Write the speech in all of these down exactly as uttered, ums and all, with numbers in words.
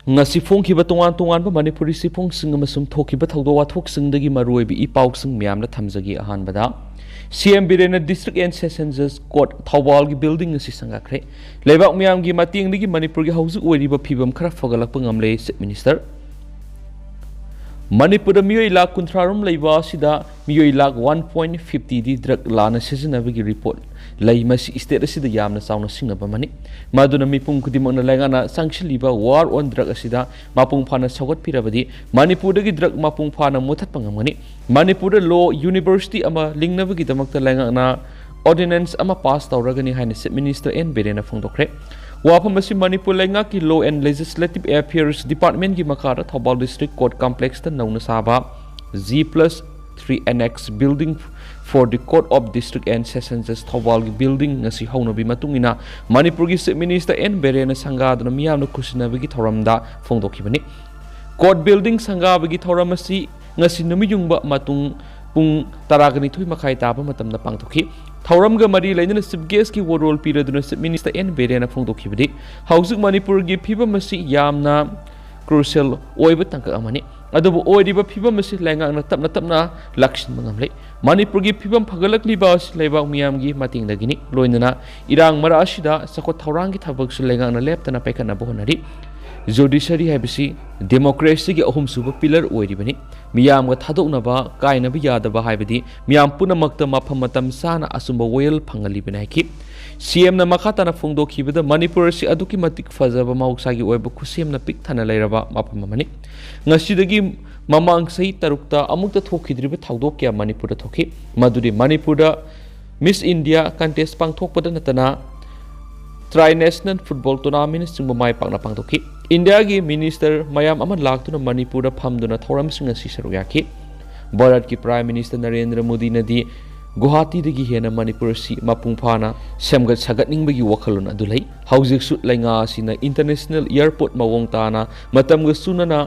ꯉꯁꯤ ꯐꯣꯡꯈꯤꯕ ꯇꯣꯉꯥꯟ ꯇꯣꯉꯥꯟꯕ ꯃꯅꯤꯄꯨꯔꯤ ꯆꯦꯐꯣꯡꯁꯤꯡ ꯑꯃꯁꯨꯡ ꯊꯣꯛꯈꯤꯕ ꯊꯧꯗꯣꯛ ꯋꯥꯊꯣꯛꯁꯤꯡꯗꯒꯤ ꯃꯔꯨꯑꯣꯏꯕ ꯏ ꯄꯥꯎꯁꯤꯡ ꯃꯌꯥꯝꯗ ꯊꯝꯖꯒꯦ꯫ ꯑꯍꯥꯟꯕꯗ, ꯁꯤ ꯑꯦꯝ ꯕꯤꯔꯦꯟꯅ District and Session Judge Court ꯊꯧꯕꯥꯜꯒꯤ building ꯑꯁꯤ ꯁꯪꯒꯥꯈ꯭ꯔꯦ꯫ ꯂꯩꯕꯥꯛ ꯃꯤꯌꯥꯝꯒꯤ ꯃꯇꯦꯡꯗꯒꯤ ꯃꯅꯤꯄꯨꯔꯒꯤ ꯍꯧꯖꯤꯛ ꯑꯣꯏꯔꯤꯕ ꯐꯤꯕꯝ ꯈꯔ ꯐꯒꯠꯂꯛꯄ ꯉꯝꯂꯦ, Chief Minister꯫ ꯃꯅꯤꯄꯨꯔꯗ ꯃꯤꯑꯣꯏ ꯂꯥꯈ ꯀꯨꯟꯊ꯭ꯔꯥ ꯔꯣꯝ ꯂꯩꯕ ꯑꯁꯤꯗ ꯃꯤꯑꯣꯏ ꯂꯥꯈ one point fifty ꯗꯤ drug ꯂꯥꯟꯅ ꯁꯤꯖꯤꯟꯅꯕꯒꯤ report ꯂꯩ꯫ ꯃꯁꯤ state ꯑꯁꯤꯗ ꯌꯥꯝꯅ ꯆꯥꯎꯅ ꯁꯤꯡꯅꯕ ꯑꯃꯅꯤ꯫ ꯃꯗꯨꯅ ꯃꯤꯄꯨꯝ ꯈꯨꯗꯤꯡꯃꯛꯅ ꯂꯩꯉꯥꯛꯅ ꯆꯪꯁꯤꯜꯂꯤꯕ war on drug ꯑꯁꯤꯗ ꯃꯄꯨꯡ ꯐꯥꯅ ꯁꯧꯒꯠꯄꯤꯔꯕꯗꯤ ꯃꯅꯤꯄꯨꯔꯗꯒꯤ drug ꯃꯄꯨꯡ ꯐꯥꯅ ꯃꯨꯊꯠꯄ ꯉꯝꯒꯅꯤ꯫ ꯃꯅꯤꯄꯨꯔꯗ law university ꯑꯃ ꯂꯤꯡꯅꯕꯒꯤꯗꯃꯛꯇ ꯂꯩꯉꯥꯛꯅ ordinance ꯑꯃ pass ꯇꯧꯔꯒꯅꯤ ꯍꯥꯏꯅ Chief Minister ꯑꯦꯟ ꯕꯤꯔꯦꯟꯅ ꯐꯣꯡꯗꯣꯛꯈ꯭ꯔꯦ꯫ ꯋꯥꯐꯝ ꯑꯁꯤ ꯃꯅꯤꯄꯨꯔ ꯂꯩꯉꯥꯛꯀꯤ Law and Legislative Affairs Department ꯀꯤ ꯃꯈꯥꯗ ꯊꯧꯕꯥꯜ District Court Complex ꯇ ꯅꯧꯅ ꯁꯥꯕ G plus three annex building for the Court of District and Session Judge ꯊꯧꯕꯥꯜꯒꯤ building ꯉꯁꯤ ꯍꯧꯅꯕꯤ ꯃꯇꯨꯡ ꯏꯟꯅ ꯃꯅꯤꯄꯨꯔꯒꯤ Chief Minister ꯑꯦꯟ ꯕꯤꯔꯦꯟꯅ ꯁꯪꯒꯥꯗꯨꯅ ꯃꯤꯌꯥꯝꯅ ꯈꯨꯠꯁꯤꯟꯅꯕꯒꯤ ꯊꯧꯔꯝꯗ ꯐꯣꯡꯗꯣꯛꯈꯤꯕꯅꯤ꯫ Court building ꯁꯪꯒꯥꯕꯒꯤ ꯊꯧꯔꯝ ꯑꯁꯤ ꯉꯁꯤ ꯅꯨꯃꯤꯠ ꯌꯨꯡꯕ ꯃꯇꯨꯡ ꯄꯨꯡ ꯇꯔꯥꯒ ꯅꯤꯊꯣꯏ ꯃꯈꯥꯏ ꯇꯥꯕ ꯃꯇꯝꯗ ꯄꯥꯡꯊꯣꯛꯈꯤ꯫ ꯊꯧꯔꯝꯒ ꯃꯔꯤ ꯂꯩꯅꯅ Chief Guest ꯀꯤ ꯋꯥꯔꯣꯜ ꯄꯤꯔꯗꯨꯅ Chief Minister ꯑꯦꯟ ꯕꯤꯔꯦꯟꯅ ꯐꯣꯡꯗꯣꯛꯈꯤꯕꯗꯤ, ꯍꯧꯖꯤꯛ ꯃꯅꯤꯄꯨꯔꯒꯤ ꯐꯤꯕꯝ ꯑꯁꯤ ꯌꯥꯝꯅ crucial ꯑꯣꯏꯕ ꯇꯥꯡꯀꯛ ꯑꯃꯅꯤ꯫ ꯑꯗꯨꯕꯨ ꯑꯣꯏꯔꯤꯕ ꯐꯤꯕꯝ ꯑꯁꯤ ꯂꯩꯉꯥꯛꯅ ꯇꯞꯅ ꯇꯞꯅ ꯂꯥꯛꯁꯤꯟꯕ ꯉꯝꯂꯦ꯫ ꯃꯅꯤꯄꯨꯔꯒꯤ ꯐꯤꯕꯝ ꯐꯒꯠꯂꯛꯂꯤꯕ ꯑꯁꯤ ꯂꯩꯕꯥꯛ ꯃꯤꯌꯥꯝꯒꯤ ꯃꯇꯦꯡꯗꯒꯤꯅꯤ꯫ ꯂꯣꯏꯅꯅ ꯏꯔꯥꯡ ꯃꯔꯛ ꯑꯁꯤꯗ ꯆꯥꯎꯈꯠ ꯊꯧꯔꯥꯡꯒꯤ ꯊꯕꯛꯁꯨ ꯂꯩꯉꯥꯛꯅ ꯂꯦꯞꯇꯅ ꯄꯥꯏꯈꯠꯅꯕ ꯍꯣꯠꯅꯔꯤ꯫ Judiciary ꯍꯥꯏꯕꯁꯤ democracy ꯒꯤ ꯑꯍꯨꯝꯁꯨꯕ pillar ꯑꯣꯏꯔꯤꯕꯅꯤ꯫ ꯃꯤꯌꯥꯝꯒ ꯊꯥꯗꯣꯛꯅꯕ, ꯀꯥꯏꯅꯕ ꯌꯥꯗꯕ ꯍꯥꯏꯕꯗꯤ ꯃꯤꯌꯥꯝ ꯄꯨꯝꯅꯃꯛꯇ ꯃꯐꯝ ꯃꯇꯝ ꯆꯥꯅ ꯑꯆꯨꯝꯕ ꯋꯥꯌꯦꯜ ꯐꯪꯍꯜꯂꯤꯕꯅꯤ ꯍꯥꯏꯈꯤ꯫ ꯁꯤ ꯑꯦꯝꯅ ꯃꯈꯥ ꯇꯥꯅ ꯐꯣꯡꯗꯣꯛꯈꯤꯕꯗ, ꯃꯅꯤꯄꯨꯔ ꯑꯁꯤ ꯑꯗꯨꯛꯀꯤ ꯃꯇꯤꯛ ꯐꯖꯕ ꯃꯍꯧꯁꯥꯒꯤ ꯑꯣꯏꯕ ꯈꯨꯠꯁꯦꯝꯅ ꯄꯤꯛ ꯊꯟꯅ ꯂꯩꯔꯕ ꯃꯐꯝ ꯑꯃꯅꯤ꯫ ꯉꯁꯤꯗꯒꯤ ꯃꯃꯥꯡ ꯆꯍꯤ ꯇꯔꯨꯛꯇ ꯑꯃꯨꯛꯇ ꯊꯣꯛꯈꯤꯗ꯭ꯔꯤꯕ ꯊꯧꯗꯣꯛ ꯀꯌꯥ ꯃꯅꯤꯄꯨꯔꯗ ꯊꯣꯛꯈꯤ꯫ ꯃꯗꯨꯗꯤ ꯃꯅꯤꯄꯨꯔꯗ Miss India contest ꯄꯥꯡꯊꯣꯛꯄꯗ ꯅꯠꯇꯅ Tri National Football Tournament ꯅꯆꯤꯡꯕ ꯃꯥꯏ ꯄꯥꯛꯅ ꯄꯥꯡꯊꯣꯛꯈꯤ꯫ ꯏꯟꯗꯤꯌꯥꯒꯤ minister ꯃꯌꯥꯝ ꯑꯃ ꯂꯥꯛꯇꯨꯅ ꯃꯅꯤꯄꯨꯔꯗ ꯐꯝꯗꯨꯅ ꯊꯧꯔꯝꯁꯤꯡ ꯑꯁꯤ ꯁꯔꯨꯛ ꯌꯥꯈꯤ꯫ ꯚꯥꯔꯠꯀꯤ Prime Minister ꯅꯔꯦꯟꯗ꯭ꯔ ꯃꯣꯗꯤꯅꯗꯤ ꯒꯨꯋꯥꯍꯥꯇꯤꯗꯒꯤ ꯍꯦꯟꯅ ꯃꯅꯤꯄꯨꯔ ꯑꯁꯤ ꯃꯄꯨꯡ ꯐꯥꯅ ꯁꯦꯝꯒꯠ ꯁꯥꯒꯠꯅꯤꯡꯕꯒꯤ ꯋꯥꯈꯜꯂꯣꯟ ꯑꯗꯨ ꯂꯩ꯫ ꯍꯧꯖꯤꯛꯁꯨ ꯂꯩꯉꯥꯛ ꯑꯁꯤꯅ international airport ꯃꯑꯣꯡ ꯇꯥꯅ ꯃꯇꯝꯒ ꯆꯨꯅꯅ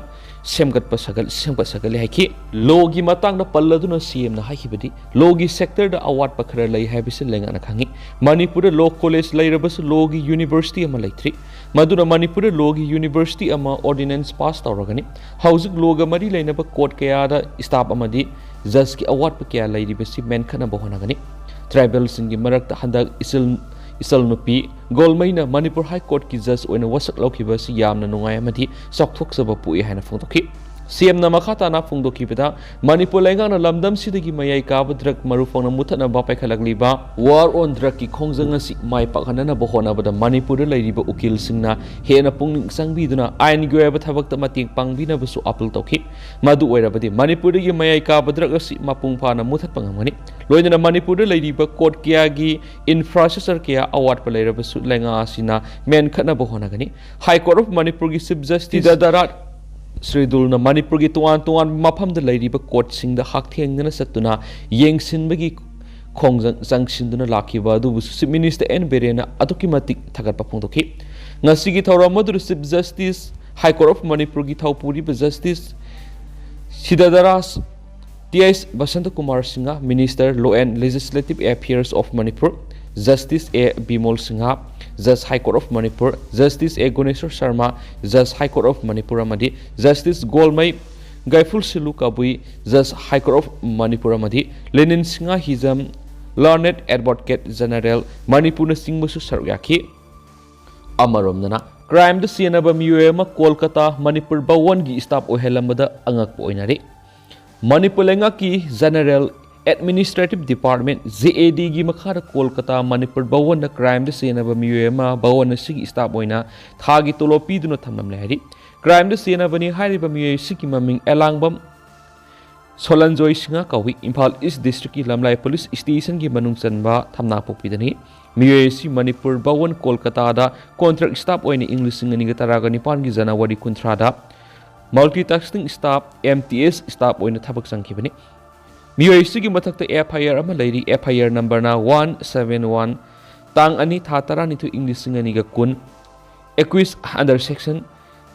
ꯁꯦꯝꯒꯠꯄ ꯁꯥꯒꯠ-, ꯁꯦꯝꯒꯠ ꯁꯥꯒꯠꯂꯦ ꯍꯥꯏꯈꯤ꯫ Law ꯒꯤ ꯃꯇꯥꯡꯗ ꯄꯜꯂꯗꯨꯅ C M ꯅ ꯍꯥꯏꯈꯤꯕꯗꯤ, law ꯒꯤ sector ꯗ ꯑꯋꯥꯠꯄ ꯈꯔ ꯂꯩ ꯍꯥꯏꯕꯁꯤ ꯂꯩꯉꯥꯛꯅ ꯈꯪꯏ꯫ ꯃꯅꯤꯄꯨꯔꯗ law college ꯂꯩꯔꯕꯁꯨ law ꯒꯤ university ꯑꯃ ꯂꯩꯇ꯭ꯔꯤ꯫ ꯃꯗꯨꯅ ꯃꯅꯤꯄꯨꯔꯗ law ꯒꯤ university ꯑꯃ ordinance pass ꯇꯧꯔꯒꯅꯤ꯫ ꯍꯧꯖꯤꯛ law ꯒ ꯃꯔꯤ ꯂꯩꯅꯕ court ꯀꯌꯥꯗ staff ꯑꯃꯗꯤ judge ꯀꯤ ꯑꯋꯥꯠꯄ ꯀꯌꯥ ꯂꯩꯔꯤꯕꯁꯤ ꯃꯦꯟꯈꯠꯅꯕ ꯍꯣꯠꯅꯒꯅꯤ꯫ Tribal ꯁꯤꯡꯒꯤ ꯃꯔꯛꯇ ꯍꯟꯗꯛ ꯏꯆꯜ, ꯏꯆꯜ ꯅꯨꯄꯤ ꯒꯣꯜꯃꯩꯅ ꯃꯅꯤꯄꯨꯔ High Court ꯀꯤ judge ꯑꯣꯏꯅ ꯋꯥꯁꯛ ꯂꯧꯈꯤꯕ ꯑꯁꯤ ꯌꯥꯝꯅ ꯅꯨꯡꯉꯥꯏ ꯑꯃꯗꯤ ꯆꯥꯎꯊꯣꯛꯆꯕ ꯄꯣꯛꯏ ꯍꯥꯏꯅ ꯐꯣꯡꯗꯣꯛꯈꯤ꯫ C M ꯅ ꯃꯈꯥ ꯇꯥꯅ ꯐꯣꯡꯗꯣꯛꯈꯤꯕꯗ, ꯃꯅꯤꯄꯨꯔ ꯂꯩꯉꯥꯛꯅ ꯂꯝꯗꯝꯁꯤꯗꯒꯤ ꯃꯌꯥꯏ ꯀꯥꯕ drug ꯃꯔꯨ ꯐꯪꯅ ꯃꯨꯊꯠꯅꯕ ꯄꯥꯏꯈꯠꯂꯛꯂꯤꯕ war on drug ꯀꯤ ꯈꯣꯡꯖꯪ ꯑꯁꯤ ꯃꯥꯏ ꯄꯥꯛꯍꯟꯅꯅꯕ ꯍꯣꯠꯅꯕꯗ ꯃꯅꯤꯄꯨꯔꯗ ꯂꯩꯔꯤꯕ ꯎꯀꯤꯜꯁꯤꯡꯅ ꯍꯦꯟꯅ ꯄꯨꯛꯅꯤꯡ ꯆꯪꯕꯤꯗꯨꯅ ꯑꯥꯏꯟꯒꯤ ꯑꯣꯏꯕ ꯊꯕꯛꯇ ꯃꯇꯦꯡ ꯄꯥꯡꯕꯤꯅꯕꯁꯨ appeal ꯇꯧꯈꯤ꯫ ꯃꯗꯨ ꯑꯣꯏꯔꯕꯗꯤ ꯃꯅꯤꯄꯨꯔꯗꯒꯤ ꯃꯌꯥꯏ ꯀꯥꯕ drug ꯑꯁꯤ ꯃꯄꯨꯡ ꯐꯥꯅ ꯃꯨꯊꯠꯄ ꯉꯝꯒꯅꯤ꯫ ꯂꯣꯏꯅꯅ ꯃꯅꯤꯄꯨꯔꯗ ꯂꯩꯔꯤꯕ court ꯀꯌꯥꯒꯤ infrastructure ꯀꯌꯥ ꯑꯋꯥꯠꯄ ꯂꯩꯔꯕꯁꯨ ꯂꯩꯉꯥꯛ ꯑꯁꯤꯅ ꯃꯦꯟꯈꯠꯅꯕ ꯍꯣꯠꯅꯒꯅꯤ꯫ High Court of ꯃꯅꯤꯄꯨꯔꯒꯤ Chief Justice ꯁꯤꯗꯥꯗꯥꯔꯥꯠ ꯁ꯭ꯔꯤꯗꯨꯜꯅ ꯃꯅꯤꯄꯨꯔꯒꯤ ꯇꯣꯉꯥꯟ ꯇꯣꯉꯥꯟꯕ ꯃꯐꯝꯗ ꯂꯩꯔꯤꯕ court ꯁꯤꯡꯗ ꯍꯛꯊꯦꯡꯅꯅ ꯆꯠꯇꯨꯅ ꯌꯦꯡꯁꯤꯟꯕꯒꯤ ꯈꯣꯡꯖꯪ ꯆꯪꯁꯤꯟꯗꯨꯅ ꯂꯥꯛꯈꯤꯕ ꯑꯗꯨꯕꯨꯁꯨ Chief Minister N ꯕꯤꯔꯦꯟꯅ ꯑꯗꯨꯛꯀꯤ ꯃꯇꯤꯛ ꯊꯥꯒꯠꯄ ꯐꯣꯡꯗꯣꯛꯈꯤ꯫ ꯉꯁꯤꯒꯤ ꯊꯧꯔꯝ ꯑꯗꯨꯗ Chief Justice, High Court of ꯃꯅꯤꯄꯨꯔꯒꯤ ꯊꯧꯄꯨꯔꯤꯕ Justice ꯁꯤꯗꯥꯗꯥꯔꯥꯁ T H Basanta Kumar Singh, Minister Law and Legislative Affairs of Manipur, Justice A Bimol Singh, Judge High Court of Manipur, Justice A Guneshwar Sharma, Judge High Court of Manipur ꯑꯃꯗꯤ Justice Golmei Gaiphulshillu Kabui, Judge High Court of Manipur ꯑꯃꯗꯤ ꯂꯦꯅꯤꯟ ꯁꯤꯡꯍ ꯍꯤꯖꯝ, Learned Advocate General ꯃꯅꯤꯄꯨꯔꯅꯆꯤꯡꯕꯁꯨ ꯁꯔꯨꯛ ꯌꯥꯈꯤ꯫ ꯑꯃꯔꯣꯝꯗꯅ, crime ꯗ ꯆꯦꯟꯅꯕ ꯃꯤꯑꯣꯏ ꯑꯃ Kolkata Manipur ꯚꯋꯟꯒꯤ staff ꯑꯣꯏꯍꯜꯂꯝꯕꯗ ꯑꯉꯛꯄ ꯑꯣꯏꯅꯔꯤ꯫ ꯃꯅꯤꯄꯨꯔ ꯂꯩꯉꯥꯛꯀꯤ General Administrative Department, J A D ꯒꯤ ꯃꯈꯥꯗ ꯀꯣꯜꯀꯇꯥ ꯃꯅꯤꯄꯨꯔ ꯚꯋꯟꯗ crime ꯗ ꯆꯦꯟꯅꯕ ꯃꯤꯑꯣꯏ ꯑꯃ ꯚꯋꯟ ꯑꯁꯤꯒꯤ staff ꯑꯣꯏꯅ ꯊꯥꯒꯤ ꯇꯣꯂꯣꯞ ꯄꯤꯗꯨꯅ ꯊꯝꯂꯝꯂꯦ ꯍꯥꯏꯔꯤ꯫ Crime ꯗ ꯆꯦꯟꯅꯕꯅꯤ ꯍꯥꯏꯔꯤꯕ ꯃꯤꯑꯣꯏ ꯑꯁꯤꯒꯤ ꯃꯃꯤꯡ ꯑꯦꯂꯥꯡꯕꯝ ꯁꯣꯂꯟꯖꯣꯏ ꯁꯤꯡꯍ ꯀꯧꯏ꯫ ꯏꯝꯐꯥꯜ East District ꯀꯤ ꯂꯝꯂꯥꯏ Police Station ꯒꯤ ꯃꯅꯨꯡ ꯆꯟꯕ ꯊꯝꯅꯥꯄꯣꯛꯄꯤꯗꯅꯤ꯫ ꯃꯤꯑꯣꯏ ꯑꯁꯤ ꯃꯅꯤꯄꯨꯔ ꯚꯋꯟ ꯀꯣꯜꯀꯇꯥꯗ contract staff ꯑꯣꯏꯅ ꯏꯪ ꯂꯤꯁꯤꯡ ꯑꯅꯤꯒ ꯇꯔꯥꯒ ꯅꯤꯄꯥꯟꯒꯤ January ꯀꯨꯟꯊ꯭ꯔꯥꯗ multitasking staff, M T S staff ꯑꯣꯏꯅ ꯊꯕꯛ ꯆꯪꯈꯤꯕꯅꯤ꯫ ꯃꯤꯑꯣꯏ ꯑꯁꯤꯒꯤ ꯃꯊꯛꯇ F I R ꯑꯃ ꯂꯩꯔꯤ꯫ F I R number ꯅ one seven one, ꯇꯥꯡ ꯑꯅꯤ, ꯊꯥ ꯇꯔꯥꯅꯤꯊꯣꯏ, ꯏꯪ ꯂꯤꯁꯤꯡ ꯑꯅꯤꯒ ꯀꯨꯟ, accused under section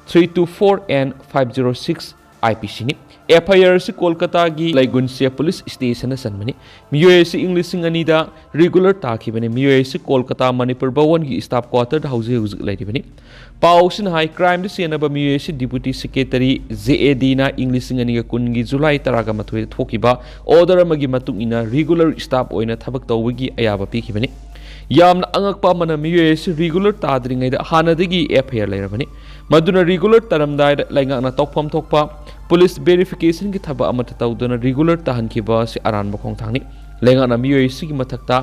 three two four and five zero six I P C ꯅꯤ꯫ F I R ꯑꯁꯤ ꯀꯣꯜꯀꯇꯥꯒꯤ ꯂꯩꯒꯨꯟꯁꯦ ꯄꯨꯂꯤꯁ ꯁ꯭ꯇꯦꯁꯟꯗ ꯆꯟꯕꯅꯤ꯫ ꯃꯤꯑꯣꯏ ꯑꯁꯤ ꯏꯪ ꯂꯤꯁꯤꯡ ꯑꯅꯤꯗ ꯔꯤꯒꯨꯂꯔ ꯇꯥꯈꯤꯕꯅꯤ꯫ ꯃꯤꯑꯣꯏ ꯑꯁꯤ ꯀꯣꯜꯀꯇꯥ ꯃꯅꯤꯄꯨꯔ ꯚꯋꯟꯒꯤ ꯁ꯭ꯇꯥꯐ ꯀ꯭ꯋꯥꯇꯔꯗ ꯍꯧꯖꯤꯛ ꯍꯧꯖꯤꯛ ꯂꯩꯔꯤꯕꯅꯤ꯫ ꯄꯥꯎ ꯑꯁꯤꯅ ꯍꯥꯏ, ꯀ꯭ꯔꯥꯏꯝꯗ ꯆꯦꯟꯅꯕ ꯃꯤꯑꯣꯏ ꯑꯁꯤ deputy secretary, J A D ꯅ ꯏꯪ ꯂꯤꯁꯤꯡ ꯑꯅꯤꯒ ꯀꯨꯟꯒꯤ ꯖꯨꯂꯥꯏ ꯇꯔꯥꯃꯥꯊꯣꯏꯗ ꯊꯣꯛꯈꯤꯕ ꯑꯣꯔꯗꯔ ꯑꯃꯒꯤ ꯃꯇꯨꯡ ꯏꯟꯅ ꯔꯤꯒꯨꯂꯔ ꯁ꯭ꯇꯥꯐ ꯑꯣꯏꯅ ꯊꯕꯛ ꯇꯧꯕꯒꯤ ꯑꯌꯥꯕ ꯄꯤꯈꯤꯕꯅꯤ꯫ ꯌꯥꯝꯅ ꯑꯉꯛꯄ ꯑꯃꯅ, ꯃꯤꯑꯣꯏ ꯑꯁꯤ ꯔꯤꯒꯨꯂꯔ ꯇꯥꯗ꯭ꯔꯤꯉꯩꯗ ꯍꯥꯟꯅꯗꯒꯤ F I R ꯂꯩꯔꯕꯅꯤ꯫ ꯃꯗꯨꯅ ꯔꯤꯒꯨꯂꯔ ꯇꯥꯔꯝꯗꯥꯏꯗ ꯂꯩꯉꯥꯛꯅ ꯇꯧꯐꯝ ꯊꯣꯛꯄ ꯄꯨꯂꯤꯁ ꯚꯦꯔꯤꯐꯤꯀꯦꯁꯟꯒꯤ ꯊꯕꯛ ꯑꯃꯠꯇ ꯇꯧꯗꯅ ꯔꯤꯒꯨꯂꯔ ꯇꯥꯍꯟꯈꯤꯕ ꯑꯁꯤ ꯑꯔꯥꯟꯕ ꯈꯣꯡꯊꯥꯡꯅꯤ꯫ ꯂꯩꯉꯥꯛꯅ ꯃꯤꯑꯣꯏ ꯑꯁꯤꯒꯤ ꯃꯊꯛꯇ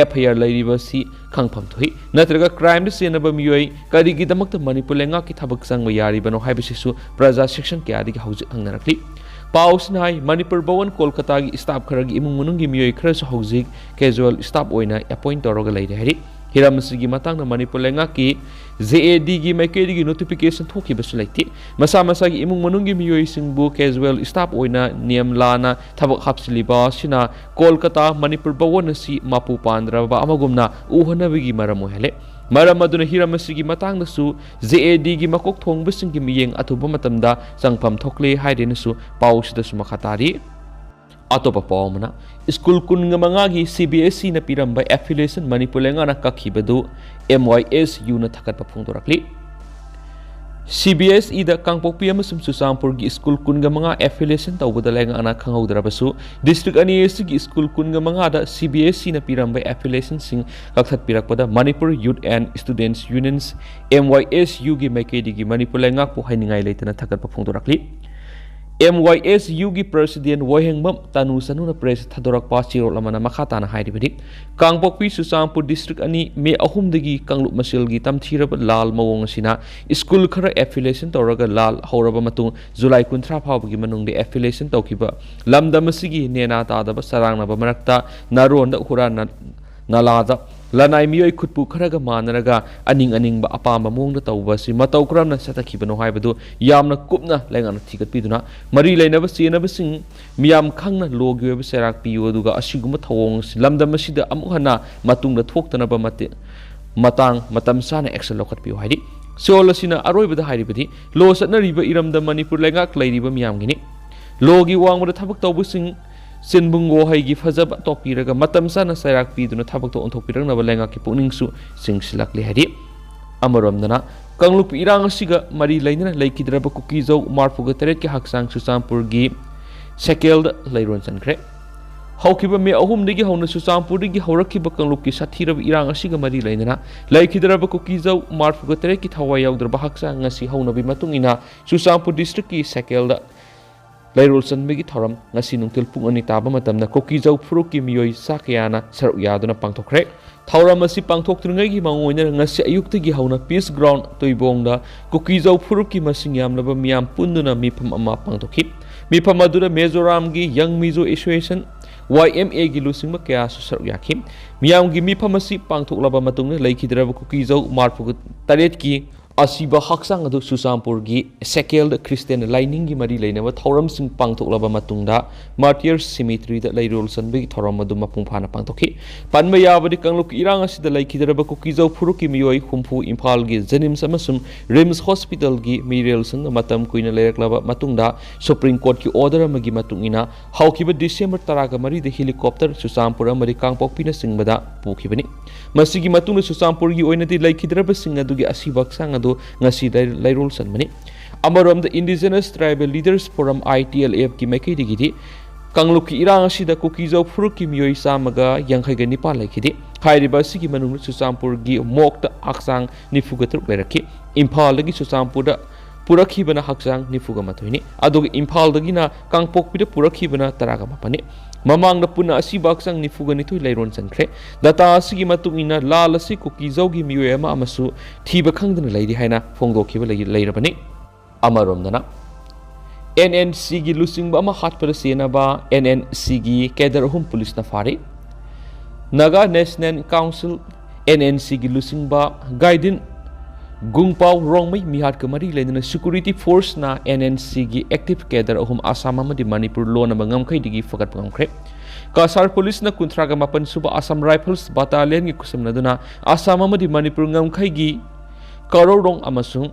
F I R ꯂꯩꯔꯤꯕ ꯑꯁꯤ ꯈꯪꯐꯝ ꯊꯣꯛꯏ꯫ ꯅꯠꯇ꯭ꯔꯒ ꯀ꯭ꯔꯥꯏꯝꯗ ꯆꯦꯟꯅꯕ ꯃꯤꯑꯣꯏ ꯀꯔꯤꯒꯤꯗꯃꯛꯇ ꯃꯅꯤꯄꯨꯔ ꯂꯩꯉꯥꯛꯀꯤ ꯊꯕꯛ ꯆꯪꯕ ꯌꯥꯔꯤꯕꯅꯣ ꯍꯥꯏꯕꯁꯤꯁꯨ ꯄ꯭ꯔꯖꯥ ꯁꯦꯛꯁꯟ ꯀꯌꯥꯗꯒꯤ ꯍꯧꯖꯤꯛ ꯍꯪꯅꯔꯛꯂꯤ꯫ ꯄꯥꯎ ꯑꯁꯤꯅ ꯍꯥꯏ, ꯃꯅꯤꯄꯨꯔ ꯚꯋꯟ ꯀꯣꯜꯀꯇꯥꯒꯤ ꯁ꯭ꯇꯥꯐ ꯈꯔꯒꯤ ꯏꯃꯨꯡ ꯃꯅꯨꯡꯒꯤ ꯃꯤꯑꯣꯏ ꯈꯔꯁꯨ ꯍꯧꯖꯤꯛ ꯀꯦꯖꯨꯋꯦꯜ ꯁ꯭ꯇꯥꯐ ꯑꯣꯏꯅ ꯑꯦꯄꯣꯏꯟꯠ ꯇꯧꯔꯒ ꯂꯩꯔꯦ ꯍꯥꯏꯔꯤ꯫ ꯍꯤꯔꯝ ꯑꯁꯤꯒꯤ ꯃꯇꯥꯡꯗ ꯃꯅꯤꯄꯨꯔ ꯂꯩꯉꯥꯛꯀꯤ J A D ꯒꯤ ꯃꯥꯏꯀꯩꯗꯒꯤ ꯅꯣꯇꯤꯐꯤꯀꯦꯁꯟ ꯊꯣꯛꯈꯤꯕꯁꯨ ꯂꯩꯇꯦ꯫ ꯃꯁꯥ ꯃꯁꯥꯒꯤ ꯏꯃꯨꯡ ꯃꯅꯨꯡꯒꯤ ꯃꯤꯑꯣꯏꯁꯤꯡꯕꯨ ꯀꯦꯖꯨꯋꯦꯜ ꯁ꯭ꯇꯥꯐ ꯑꯣꯏꯅ ꯅꯤꯌꯝ ꯂꯥꯟꯅ ꯊꯕꯛ ꯍꯥꯞꯆꯤꯜꯂꯤꯕ ꯑꯁꯤꯅ ꯀꯣꯜꯀꯇꯥ ꯃꯅꯤꯄꯨꯔ ꯚꯋꯟ ꯑꯁꯤ ꯃꯄꯨ ꯄꯥꯟꯗ꯭ꯔꯕ ꯑꯃꯒꯨꯝꯅ ꯎꯍꯟꯅꯕꯒꯤ ꯃꯔꯝ ꯑꯣꯏꯍꯜꯂꯦ꯫ ꯃꯔꯝ ꯑꯗꯨꯅ ꯍꯤꯔꯝ ꯑꯁꯤꯒꯤ ꯃꯇꯥꯡꯗꯁꯨ J A D ꯒꯤ ꯃꯀꯣꯛ ꯊꯣꯡꯕꯁꯤꯡꯒꯤ ꯃꯤꯠꯌꯦꯡ ꯑꯊꯨꯕ ꯃꯇꯝꯗ ꯆꯪꯐꯝ ꯊꯣꯛꯂꯦ ꯍꯥꯏꯔꯦꯅꯁꯨ ꯄꯥꯎ ꯑꯁꯤꯗꯁꯨ ꯃꯈꯥ ꯇꯥꯔꯤ꯫ ꯑꯇꯣꯞꯄ ꯄꯥꯎ ꯑꯃꯅ, ꯁ꯭ꯀꯨꯜ ꯀꯨꯟꯒ ꯃꯉꯥꯒꯤ C B S E ꯅ ꯄꯤꯔꯝꯕ ꯑꯦꯐꯤꯂꯤꯌꯦꯁꯟ ꯃꯅꯤꯄꯨꯔ ꯂꯩꯉꯥꯛꯅ ꯀꯛꯈꯤꯕꯗꯨ M Y S U ꯅ ꯊꯥꯒꯠꯄ ꯐꯣꯡꯗꯣꯔꯛꯂꯤ꯫ C B S E ꯗ ꯀꯥꯡꯄꯣꯛꯄꯤ ꯑꯃꯁꯨꯡ ꯆꯨꯔꯆꯥꯟꯄꯨꯔꯒꯤ ꯁ꯭ꯀꯨꯜ ꯀꯨꯟꯒ ꯃꯉꯥ ꯑꯦꯐꯤꯂꯤꯌꯦꯁꯟ ꯇꯧꯕꯗ ꯂꯩꯉꯥꯛꯅ ꯈꯪꯍꯧꯗ꯭ꯔꯕꯁꯨ, ꯗꯤꯁꯇ꯭ꯔꯤꯛ ꯑꯅꯤ ꯑꯁꯤꯒꯤ ꯁ꯭ꯀꯨꯜ ꯀꯨꯟꯒ ꯃꯉꯥꯗ C B S E ꯅ ꯄꯤꯔꯝꯕ ꯑꯦꯐꯤꯂꯤꯌꯦꯁꯟꯁꯤꯡ ꯀꯛꯊꯠꯄꯤꯔꯛꯄꯗ Manipur Youth and Students Unions, M Y S U ꯒꯤ ꯃꯥꯏꯀꯩꯗꯒꯤ ꯃꯅꯤꯄꯨꯔ ꯂꯩꯉꯥꯛꯄꯨ ꯍꯥꯏꯅꯤꯡꯉꯥꯏ ꯂꯩꯇꯅ ꯊꯥꯒꯠꯄ ꯐꯣꯡꯗꯣꯔꯛꯂꯤ꯫ M Y S U ꯒꯤ ꯄ꯭ꯔꯦꯁꯤꯗꯦꯟꯠ ꯋꯥꯍꯦꯡꯕꯝ ꯇꯅꯨ ꯆꯅꯨꯅ ꯄ꯭ꯔꯦꯁꯇ ꯊꯥꯗꯣꯔꯛꯄ ꯆꯦꯔꯣꯜ ꯑꯃꯅ ꯃꯈꯥ ꯇꯥꯅ ꯍꯥꯏꯔꯤꯕꯗꯤ, ꯀꯥꯡꯄꯣꯛꯄꯤ ꯆꯨꯔꯆꯥꯟꯄꯨꯔ ꯗꯤꯁꯇ꯭ꯔꯤꯛ ꯑꯅꯤ ꯃꯦ ꯑꯍꯨꯝꯗꯒꯤ ꯀꯥꯡꯂꯨꯞ ꯃꯁꯦꯜꯒꯤ ꯇꯝꯊꯤꯔꯕ ꯂꯥꯜ ꯃꯑꯣꯡ ꯑꯁꯤꯅ ꯁ꯭ꯀꯨꯜ ꯈꯔ ꯑꯦꯐꯤꯂꯤꯌꯦꯁꯟ ꯇꯧꯔꯒ ꯂꯥꯜ ꯍꯧꯔꯕ ꯃꯇꯨꯡ ꯖꯨꯂꯥꯏ ꯀꯨꯟꯊ꯭ꯔꯥ ꯐꯥꯎꯕꯒꯤ ꯃꯅꯨꯡꯗ ꯑꯦꯐꯤꯂꯤꯌꯦꯁꯟ ꯇꯧꯈꯤꯕ ꯂꯝꯗꯝ ꯑꯁꯤꯒꯤ ꯅꯦꯅꯥ ꯇꯥꯗꯕ ꯆꯔꯥꯡꯅꯕ ꯃꯔꯛꯇ ꯅꯥꯔꯣꯟꯗ ꯍꯨꯔꯥꯟꯅ ꯅꯂꯥꯗ ꯂꯅꯥꯏ ꯃꯤꯑꯣꯏ ꯈꯨꯠꯄꯨ ꯈꯔꯒ ꯃꯥꯟꯅꯔꯒ ꯑꯅꯤꯡ ꯑꯅꯤꯡꯕ ꯑꯄꯥꯝꯕ ꯃꯑꯣꯡꯗ ꯇꯧꯕ ꯑꯁꯤ ꯃꯇꯧ ꯀꯔꯝꯅ ꯆꯠꯊꯈꯤꯕꯅꯣ ꯍꯥꯏꯕꯗꯨ ꯌꯥꯝꯅ ꯀꯨꯞꯅ ꯂꯩꯉꯥꯛꯅ ꯊꯤꯒꯠꯄꯤꯗꯨꯅ, ꯃꯔꯤ ꯂꯩꯅꯕ ꯆꯦꯟꯅꯕꯁꯤꯡ ꯃꯤꯌꯥꯝ ꯈꯪꯅ ꯂꯣꯒꯤ ꯑꯣꯏꯕ ꯆꯩꯔꯥꯛ ꯄꯤꯌꯨ, ꯑꯗꯨꯒ ꯑꯁꯤꯒꯨꯝꯕ ꯊꯧꯑꯣꯡ ꯑꯁꯤ ꯂꯝꯗꯝ ꯑꯁꯤꯗ ꯑꯃꯨꯛ ꯍꯟꯅ ꯃꯇꯨꯡꯗ ꯊꯣꯛꯇꯅꯕ ꯃꯇꯦ-, ꯃꯇꯥꯡ ꯃꯇꯝ ꯆꯥꯅ ꯑꯦꯛꯁꯟ ꯂꯧꯈꯠꯄꯤꯌꯨ ꯍꯥꯏꯔꯤ꯫ ꯁꯤꯑꯣꯜ ꯑꯁꯤꯅ ꯑꯔꯣꯏꯕꯗ ꯍꯥꯏꯔꯤꯕꯗꯤ, ꯂꯣ ꯆꯠꯅꯔꯤꯕ ꯏꯔꯝꯗꯝ ꯃꯅꯤꯄꯨꯔ ꯂꯩꯉꯥꯛ ꯂꯩꯔꯤꯕ ꯃꯤꯌꯥꯝꯒꯤꯅꯤ꯫ ꯂꯣꯒꯤ ꯋꯥꯡꯃꯗ ꯊꯕꯛ ꯇꯧꯕꯁꯤꯡ ꯆꯤꯟꯕꯨꯡꯒꯣ ꯍꯩꯒꯤ ꯐꯖꯕ ꯇꯣꯛꯄꯤꯔꯒ ꯃꯇꯝ ꯆꯥꯅ ꯆꯩꯔꯥꯛ ꯄꯤꯗꯨꯅ ꯊꯕꯛꯇ ꯑꯣꯟꯊꯣꯛꯄꯤꯔꯛꯅꯕ ꯂꯩꯉꯥꯛꯀꯤ ꯄꯨꯛꯅꯤꯡꯁꯨ ꯆꯤꯡꯁꯤꯜꯂꯛꯂꯤ ꯍꯥꯏꯔꯤ꯫ ꯑꯃꯔꯣꯝꯗꯅ, ꯀꯥꯡꯂꯨꯞ ꯏꯔꯥꯡ ꯑꯁꯤꯒ ꯃꯔꯤ ꯂꯩꯅꯅ ꯂꯩꯈꯤꯗ꯭ꯔꯕ ꯀꯨꯀꯤꯖꯧ ꯃꯔꯐꯨꯒ ꯇꯔꯦꯠꯀꯤ ꯍꯛꯆꯥꯡ ꯆꯨꯔꯆꯥꯟꯄꯨꯔꯒꯤ ꯁꯦꯀꯦꯜꯗ ꯂꯩꯔꯣꯟ ꯆꯟꯈ꯭ꯔꯦ꯫ ꯍꯧꯈꯤꯕ ꯃꯦ ꯑꯍꯨꯝꯗꯒꯤ ꯍꯧꯅ ꯆꯨꯔꯆꯥꯟꯄꯨꯔꯗꯒꯤ ꯍꯧꯔꯛꯈꯤꯕ ꯀꯥꯡꯂꯨꯞꯀꯤ ꯁꯥꯊꯤꯔꯕ ꯏꯔꯥꯡ ꯑꯁꯤꯒ ꯃꯔꯤ ꯂꯩꯅꯅ ꯂꯩꯈꯤꯗ꯭ꯔꯕ ꯀꯨꯀꯤꯖꯧ ꯃꯔꯐꯨꯒ ꯇꯔꯦꯠꯀꯤ ꯊꯋꯥꯏ ꯌꯥꯎꯗ꯭ꯔꯕ ꯍꯛꯆꯥꯡ ꯉꯁꯤ ꯍꯧꯅꯕꯤ ꯃꯇꯨꯡ ꯏꯟꯅ ꯆꯨꯔꯆꯥꯟꯄꯨꯔ ꯗꯤꯁꯇ꯭ꯔꯤꯛꯀꯤ ꯁꯦꯀꯦꯜꯗ ꯂꯩꯔꯣꯜ ꯆꯟꯕꯒꯤ ꯊꯧꯔꯝ ꯉꯁꯤ ꯅꯨꯡꯊꯤꯜ ꯄꯨꯡ ꯑꯅꯤ ꯇꯥꯕ ꯃꯇꯝꯗ ꯀꯨꯀꯤꯖꯧ ꯐꯨꯔꯨꯞꯀꯤ ꯃꯤꯑꯣꯏ ꯆꯥ ꯀꯌꯥꯅ ꯁꯔꯨꯛ ꯌꯥꯗꯨꯅ ꯄꯥꯡꯊꯣꯛꯈ꯭ꯔꯦ꯫ ꯊꯧꯔꯝ ꯑꯁꯤ ꯄꯥꯡꯊꯣꯛꯇ꯭ꯔꯤꯉꯩꯒꯤ ꯃꯥꯡꯑꯣꯏꯅꯅ ꯉꯁꯤ ꯑꯌꯨꯛꯇꯒꯤ ꯍꯧꯅ ꯄꯤꯁ ꯒ꯭ꯔꯥꯎꯟ ꯇꯨꯏꯕꯣꯡꯗ ꯀꯨꯀꯤꯖꯧ ꯐꯨꯔꯨꯞꯀꯤ ꯃꯁꯤꯡ ꯌꯥꯝꯂꯕ ꯃꯤꯌꯥꯝ ꯄꯨꯟꯗꯨꯅ ꯃꯤꯐꯝ ꯑꯃ ꯄꯥꯡꯊꯣꯛꯈꯤ꯫ ꯃꯤꯐꯝ ꯑꯗꯨꯗ ꯃꯤꯖꯣꯔꯥꯝꯒꯤ ꯌꯪ ꯃꯤꯖꯣ ꯑꯦꯁꯣꯁꯤꯌꯦꯁꯟ, ꯋꯥꯏ ꯑꯦꯝ ꯑꯦꯒꯤ ꯂꯨꯆꯤꯡꯕ ꯀꯌꯥꯁꯨ ꯁꯔꯨꯛ ꯌꯥꯈꯤ꯫ ꯃꯤꯌꯥꯝꯒꯤ ꯃꯤꯐꯝ ꯑꯁꯤ ꯄꯥꯡꯊꯣꯛꯂꯕ ꯃꯇꯨꯡꯗ ꯂꯩꯈꯤꯗ꯭ꯔꯕ ꯀꯨꯀꯤꯖꯧ ꯃꯔꯐꯨꯒ ꯇꯔꯦꯠꯀꯤ ꯑꯁꯤꯕ ꯍꯛꯆꯥꯡ ꯑꯗꯨ ꯆꯨꯔꯆꯥꯟꯄꯨꯔꯒꯤ ꯁꯦꯀꯦꯜꯗ ꯈ꯭ꯔꯤꯁꯇꯤꯌꯥꯟ ꯂꯥꯏꯅꯤꯡꯒꯤ ꯃꯔꯤ ꯂꯩꯅꯕ ꯊꯧꯔꯝꯁꯤꯡ ꯄꯥꯡꯊꯣꯛꯂꯕ ꯃꯇꯨꯡꯗ ꯃꯥꯔꯇꯤꯌꯔꯁ ꯁꯤꯃꯤꯇ꯭ꯔꯤꯗ ꯂꯩꯔꯣꯜ ꯆꯟꯕꯒꯤ ꯊꯧꯔꯝ ꯑꯗꯨ ꯃꯄꯨꯡ ꯐꯥꯅ ꯄꯥꯡꯊꯣꯛꯈꯤ꯫ ꯄꯟꯕ ꯌꯥꯕꯗꯤ, ꯀꯥꯡꯂꯨꯞꯀꯤ ꯏꯔꯥꯡ ꯑꯁꯤꯗ ꯂꯩꯈꯤꯗ꯭ꯔꯕ ꯀꯨꯀꯤꯖꯧ ꯐꯨꯔꯨꯞꯀꯤ ꯃꯤꯑꯣꯏ ꯍꯨꯝꯐꯨ ꯏꯝꯐꯥꯜꯒꯤ ꯖꯦꯅꯤꯝꯁ ꯑꯃꯁꯨꯡ ꯔꯤꯝꯁ ꯍꯣꯁꯄꯤꯇꯥꯜꯒꯤ ꯃꯤꯔꯦꯜꯁꯤꯡꯗ ꯃꯇꯝ ꯀꯨꯏꯅ ꯂꯩꯔꯛꯂꯕ ꯃꯇꯨꯡꯗ ꯁꯨꯄ꯭ꯔꯤꯝ ꯀꯣꯔꯠꯀꯤ ꯑꯣꯔꯗꯔ ꯑꯃꯒꯤ ꯃꯇꯨꯡ ꯏꯟꯅ ꯍꯧꯈꯤꯕ ꯗꯤꯁꯦꯝꯕꯔ ꯇꯔꯥꯒ ꯃꯔꯤꯗ ꯍꯦꯂꯤꯀꯣꯞꯇꯔ ꯆꯨꯔꯆꯥꯟꯄꯨꯔ ꯑꯃꯗꯤ ꯀꯥꯡꯄꯣꯛꯄꯤꯅꯆꯤꯡꯕꯗ ꯄꯨꯈꯤꯕꯅꯤ꯫ ꯃꯁꯤꯒꯤ ꯃꯇꯨꯡꯗ ꯆꯨꯔꯆꯥꯟꯄꯨꯔꯒꯤ ꯑꯣꯏꯅꯗꯤ ꯂꯩꯈꯤꯗ꯭ꯔꯕꯁꯤꯡ ꯑꯗꯨꯒꯤ ꯑꯁꯤꯕ ꯍꯛꯆꯥꯡ ꯑꯗꯨ ꯉꯁꯤ ꯂꯩ-, ꯂꯩꯔꯣꯜ ꯆꯟꯕꯅꯤ꯫ ꯑꯃꯔꯣꯝꯗ, Indigenous Tribal Leaders Forum, I T L F ꯀꯤ ꯃꯥꯏꯀꯩꯗꯒꯤꯗꯤ ꯀꯥꯡꯂꯨꯞꯀꯤ ꯏꯔꯥꯡ ꯑꯁꯤꯗ ꯀꯨꯀꯤꯖꯧ ꯐꯨꯔꯨꯞꯀꯤ ꯃꯤꯑꯣꯏ ꯆꯥꯝꯃꯒ ꯌꯥꯡꯈꯩꯒ ꯅꯤꯄꯥꯟ ꯂꯩꯈꯤꯗꯦ꯫ ꯍꯥꯏꯔꯤꯕ ꯑꯁꯤꯒꯤ ꯃꯅꯨꯡꯗ ꯆꯨꯔꯆꯥꯟꯄꯨꯔꯒꯤ ꯃꯣꯛꯇ ꯍꯛꯆꯥꯡ ꯅꯤꯐꯨꯒ ꯇꯔꯨꯛ ꯂꯩꯔꯛꯈꯤ꯫ ꯏꯝꯐꯥꯜꯗꯒꯤ ꯆꯨꯔꯆꯥꯟꯄꯨꯔꯗ ꯄꯨꯔꯛꯈꯤꯕꯅ ꯍꯛꯆꯥꯡ ꯅꯤꯐꯨꯒ ꯃꯥꯊꯣꯏꯅꯤ꯫ ꯑꯗꯨꯒ ꯏꯝꯐꯥꯜꯗꯒꯤꯅ ꯀꯥꯡꯄꯣꯛꯄꯤꯗ ꯄꯨꯔꯛꯈꯤꯕꯅ ꯇꯔꯥꯒ ꯃꯥꯄꯟꯅꯤ꯫ ꯃꯃꯥꯡꯗ ꯄꯨꯟꯅ ꯑꯁꯤꯕ ꯍꯛꯆꯥꯡ ꯅꯤꯐꯨꯒ ꯅꯤꯊꯣꯏ ꯂꯩꯔꯣꯟ ꯆꯟꯈ꯭ꯔꯦ꯫ ꯗꯇꯥ ꯑꯁꯤꯒꯤ ꯃꯇꯨꯡ ꯏꯟꯅ ꯂꯥꯜ ꯑꯁꯤ ꯀꯨꯀꯤꯖꯧꯒꯤ ꯃꯤꯑꯣꯏ ꯑꯃ ꯑꯃꯁꯨ ꯊꯤꯕ ꯈꯪꯗꯅ ꯂꯩꯔꯤ ꯍꯥꯏꯅ ꯐꯣꯡꯗꯣꯛꯈꯤꯕ ꯂꯩ-, ꯂꯩꯔꯕꯅꯤ꯫ ꯑꯃꯔꯣꯝꯗꯅ, N N C ꯒꯤ ꯂꯨꯆꯤꯡꯕ ꯑꯃ ꯍꯥꯠꯄꯗ ꯆꯦꯟꯅꯕ N N C ꯒꯤ ꯀꯦꯗꯔ ꯑꯍꯨꯝ ꯄꯨꯂꯤꯁꯅ ꯐꯥꯔꯤ꯫ Naga national council, N N C ꯒꯤ ꯂꯨꯆꯤꯡꯕ ꯒꯥꯏꯗꯤꯟ ꯒꯨꯡꯄꯥꯎ ꯔꯣꯡꯃꯩ ꯃꯤꯍꯥꯠꯀ ꯃꯔꯤ ꯂꯩꯅꯅ ꯁꯦꯀ꯭ꯌꯨꯔꯤꯇꯤ ꯐꯣꯔꯁꯅ N N C ꯒꯤ ꯑꯦꯛꯇꯤꯚ ꯀꯦꯗꯔ ꯑꯍꯨꯝ ꯑꯁꯥꯝ ꯑꯃꯗꯤ ꯃꯅꯤꯄꯨꯔ ꯂꯣꯟꯅꯕ ꯉꯝꯈꯩꯗꯒꯤ ꯐꯒꯠꯄ ꯉꯝꯈ꯭ꯔꯦ꯫ ꯀꯁꯥꯔ ꯄꯨꯂꯤꯁꯅ ꯀꯨꯟꯊ꯭ꯔꯥꯒ ꯃꯥꯄꯟ ꯁꯨꯕ ꯑꯁꯥꯝ ꯔꯥꯏꯐꯜꯁ ꯕꯇꯥꯂꯤꯌꯟꯒꯤ ꯈꯨꯠꯁꯝꯅꯗꯨꯅ ꯑꯁꯥꯝ ꯑꯃꯗꯤ ꯃꯅꯤꯄꯨꯔ ꯉꯝꯈꯩꯒꯤ ꯀꯔꯣꯔꯣꯡ ꯑꯃꯁꯨꯡ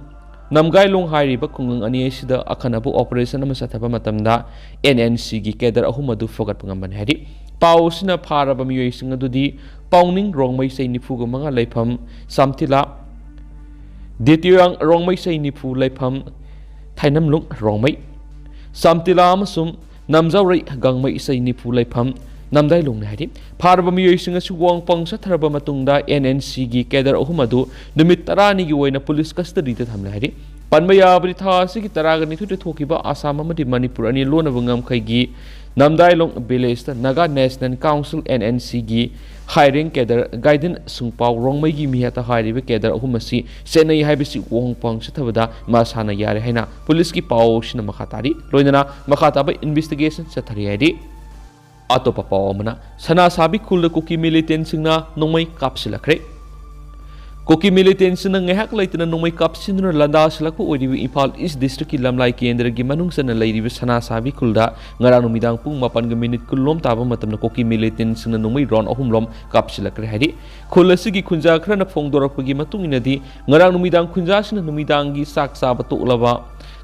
ꯅꯝꯒꯥꯏꯂꯣꯡ ꯍꯥꯏꯔꯤꯕ ꯈꯨꯡꯒꯪ ꯑꯅꯤ ꯑꯁꯤꯗ ꯑꯈꯟꯅꯕ operation ꯑꯃ ꯆꯠꯊꯕ ꯃꯇꯝꯗ N N Cꯒꯤ cadre ꯑꯍꯨꯝ ꯑꯗꯨ ꯐꯒꯠꯄ ꯉꯝꯕꯅꯤ ꯍꯥꯏꯔꯤ꯫ ꯄꯥꯎ ꯑꯁꯤꯅ ꯐꯥꯔꯕ ꯃꯤꯑꯣꯏꯁꯤꯡ ꯑꯗꯨꯗꯤ ꯄꯥꯎꯅꯤꯡ ꯔꯣꯡꯃꯩ ꯆꯍꯤ ꯅꯤꯐꯨꯒ ꯃꯉꯥ ꯂꯩꯐꯝ ꯁꯥꯝꯊꯤꯂꯥ, ꯗꯦꯇꯤꯌꯥꯡ ꯔꯣꯡꯃꯩ ꯆꯍꯤ ꯅꯤꯐꯨ ꯂꯩꯐꯝ ꯊꯥꯏꯅꯝꯂꯨꯡ ꯔꯣꯡꯃꯩ, ꯁꯥꯝꯊꯤꯂꯥ ꯑꯃꯁꯨꯡ ꯅꯝꯖꯥꯎꯔꯩ ꯒꯥꯡꯃꯩ ꯆꯍꯤ ꯅꯤꯐꯨ ꯂꯩꯐꯝ ꯅꯝꯗꯥꯏꯂꯣꯡꯅꯤ ꯍꯥꯏꯔꯤ꯫ ꯐꯥꯔꯕ ꯃꯤꯑꯣꯏꯁꯤꯡ ꯑꯁꯤ ꯋꯥꯡꯄꯥꯡ ꯆꯠꯊꯔꯕ ꯃꯇꯨꯡꯗ N N Cꯒꯤ cadre ꯑꯍꯨꯝ ꯑꯗꯨ ꯅꯨꯃꯤꯠ ꯇꯔꯥꯅꯤꯒꯤ ꯑꯣꯏꯅ police custodyꯗ ꯊꯝꯂꯦ ꯍꯥꯏꯔꯤ꯫ ꯄꯟꯕ ꯌꯥꯕꯗꯤ ꯊꯥ ꯑꯁꯤꯒꯤ ꯇꯔꯥꯒ ꯅꯤꯊꯣꯏꯗ ꯊꯣꯛꯈꯤꯕ ꯑꯁꯥꯝ ꯑꯃꯗꯤ ꯃꯅꯤꯄꯨꯔ ꯑꯅꯤ ꯂꯣꯟꯅꯕ ꯉꯝꯈꯩꯒꯤ ꯅꯝꯗꯥꯏꯂꯣꯡ villageꯇ Naga National Council N N Cꯒꯤ high rank cadre ꯒꯥꯏꯗꯤꯟ ꯁꯨꯡꯄꯥꯎ ꯔꯣꯡꯃꯩꯒꯤ ꯃꯤꯍꯥꯠꯇ ꯍꯥꯏꯔꯤꯕ cadre ꯑꯍꯨꯝ ꯑꯁꯤ ꯆꯦꯟꯅꯩ ꯍꯥꯏꯕꯁꯤ ꯋꯥꯡꯄꯥꯡ ꯆꯠꯊꯕꯗ ꯃꯁꯥꯅ ꯌꯥꯔꯦ ꯍꯥꯏꯅ policeꯀꯤ ꯄꯥꯎꯁꯤꯅ ꯃꯈꯥ ꯇꯥꯔꯤ꯫ ꯂꯣꯏꯅꯅ ꯃꯈꯥ ꯇꯥꯕ investigation ꯆꯠꯊꯔꯤ ꯍꯥꯏꯔꯤ꯫ ꯑꯇꯣꯞꯄ ꯄꯥꯎ ꯑꯃꯅ, ꯁꯅꯥꯁꯥꯕꯤ ꯈꯨꯜꯗ ꯀꯨꯀꯤ militantꯁꯤꯡꯅ ꯅꯣꯡꯃꯩ ꯀꯥꯞꯁꯤꯜꯂꯛꯈ꯭ꯔꯦ꯫ ꯀꯨꯀꯤ militantꯁꯤꯡꯅ ꯉꯥꯏꯍꯥꯛ ꯂꯩꯇꯅ ꯅꯣꯡꯃꯩ ꯀꯥꯞꯁꯤꯟꯗꯨꯅ ꯂꯥꯟꯗꯥꯁꯤꯜꯂꯛꯄ ꯑꯣꯏꯔꯤꯕ ꯏꯝꯐꯥꯜ East Districtꯀꯤ ꯂꯝꯂꯥꯏ ꯀꯦꯟꯗ꯭ꯔꯒꯤ ꯃꯅꯨꯡ ꯆꯟꯅ ꯂꯩꯔꯤꯕ ꯁꯅꯥꯁꯥꯕꯤ ꯈꯨꯜꯗ ꯉꯔꯥꯡ ꯅꯨꯃꯤꯗꯥꯡ ꯄꯨꯡ ꯃꯥꯄꯟꯒ minute ꯀꯨꯟ ꯂꯣꯝ ꯇꯥꯕ ꯃꯇꯝꯗ ꯀꯨꯀꯤ militantꯁꯤꯡꯅ ꯅꯣꯡꯃꯩ round ꯑꯍꯨꯝ ꯂꯣꯝ ꯀꯥꯞꯁꯤꯜꯂꯛꯈ꯭ꯔꯦ ꯍꯥꯏꯔꯤ꯫ ꯈꯨꯜ ꯑꯁꯤꯒꯤ ꯈꯨꯟꯖꯥ ꯈꯔꯅ ꯐꯣꯡꯗꯣꯔꯛꯄꯒꯤ ꯃꯇꯨꯡ ꯏꯟꯅꯗꯤ, ꯉꯔꯥꯡ ꯅꯨꯃꯤꯗꯥꯡ ꯈꯨꯟꯖꯥꯁꯤꯡꯅ ꯅꯨꯃꯤꯗꯥꯡꯒꯤ ꯆꯥꯛ ꯆꯥꯕ ꯇꯣꯛꯂꯕ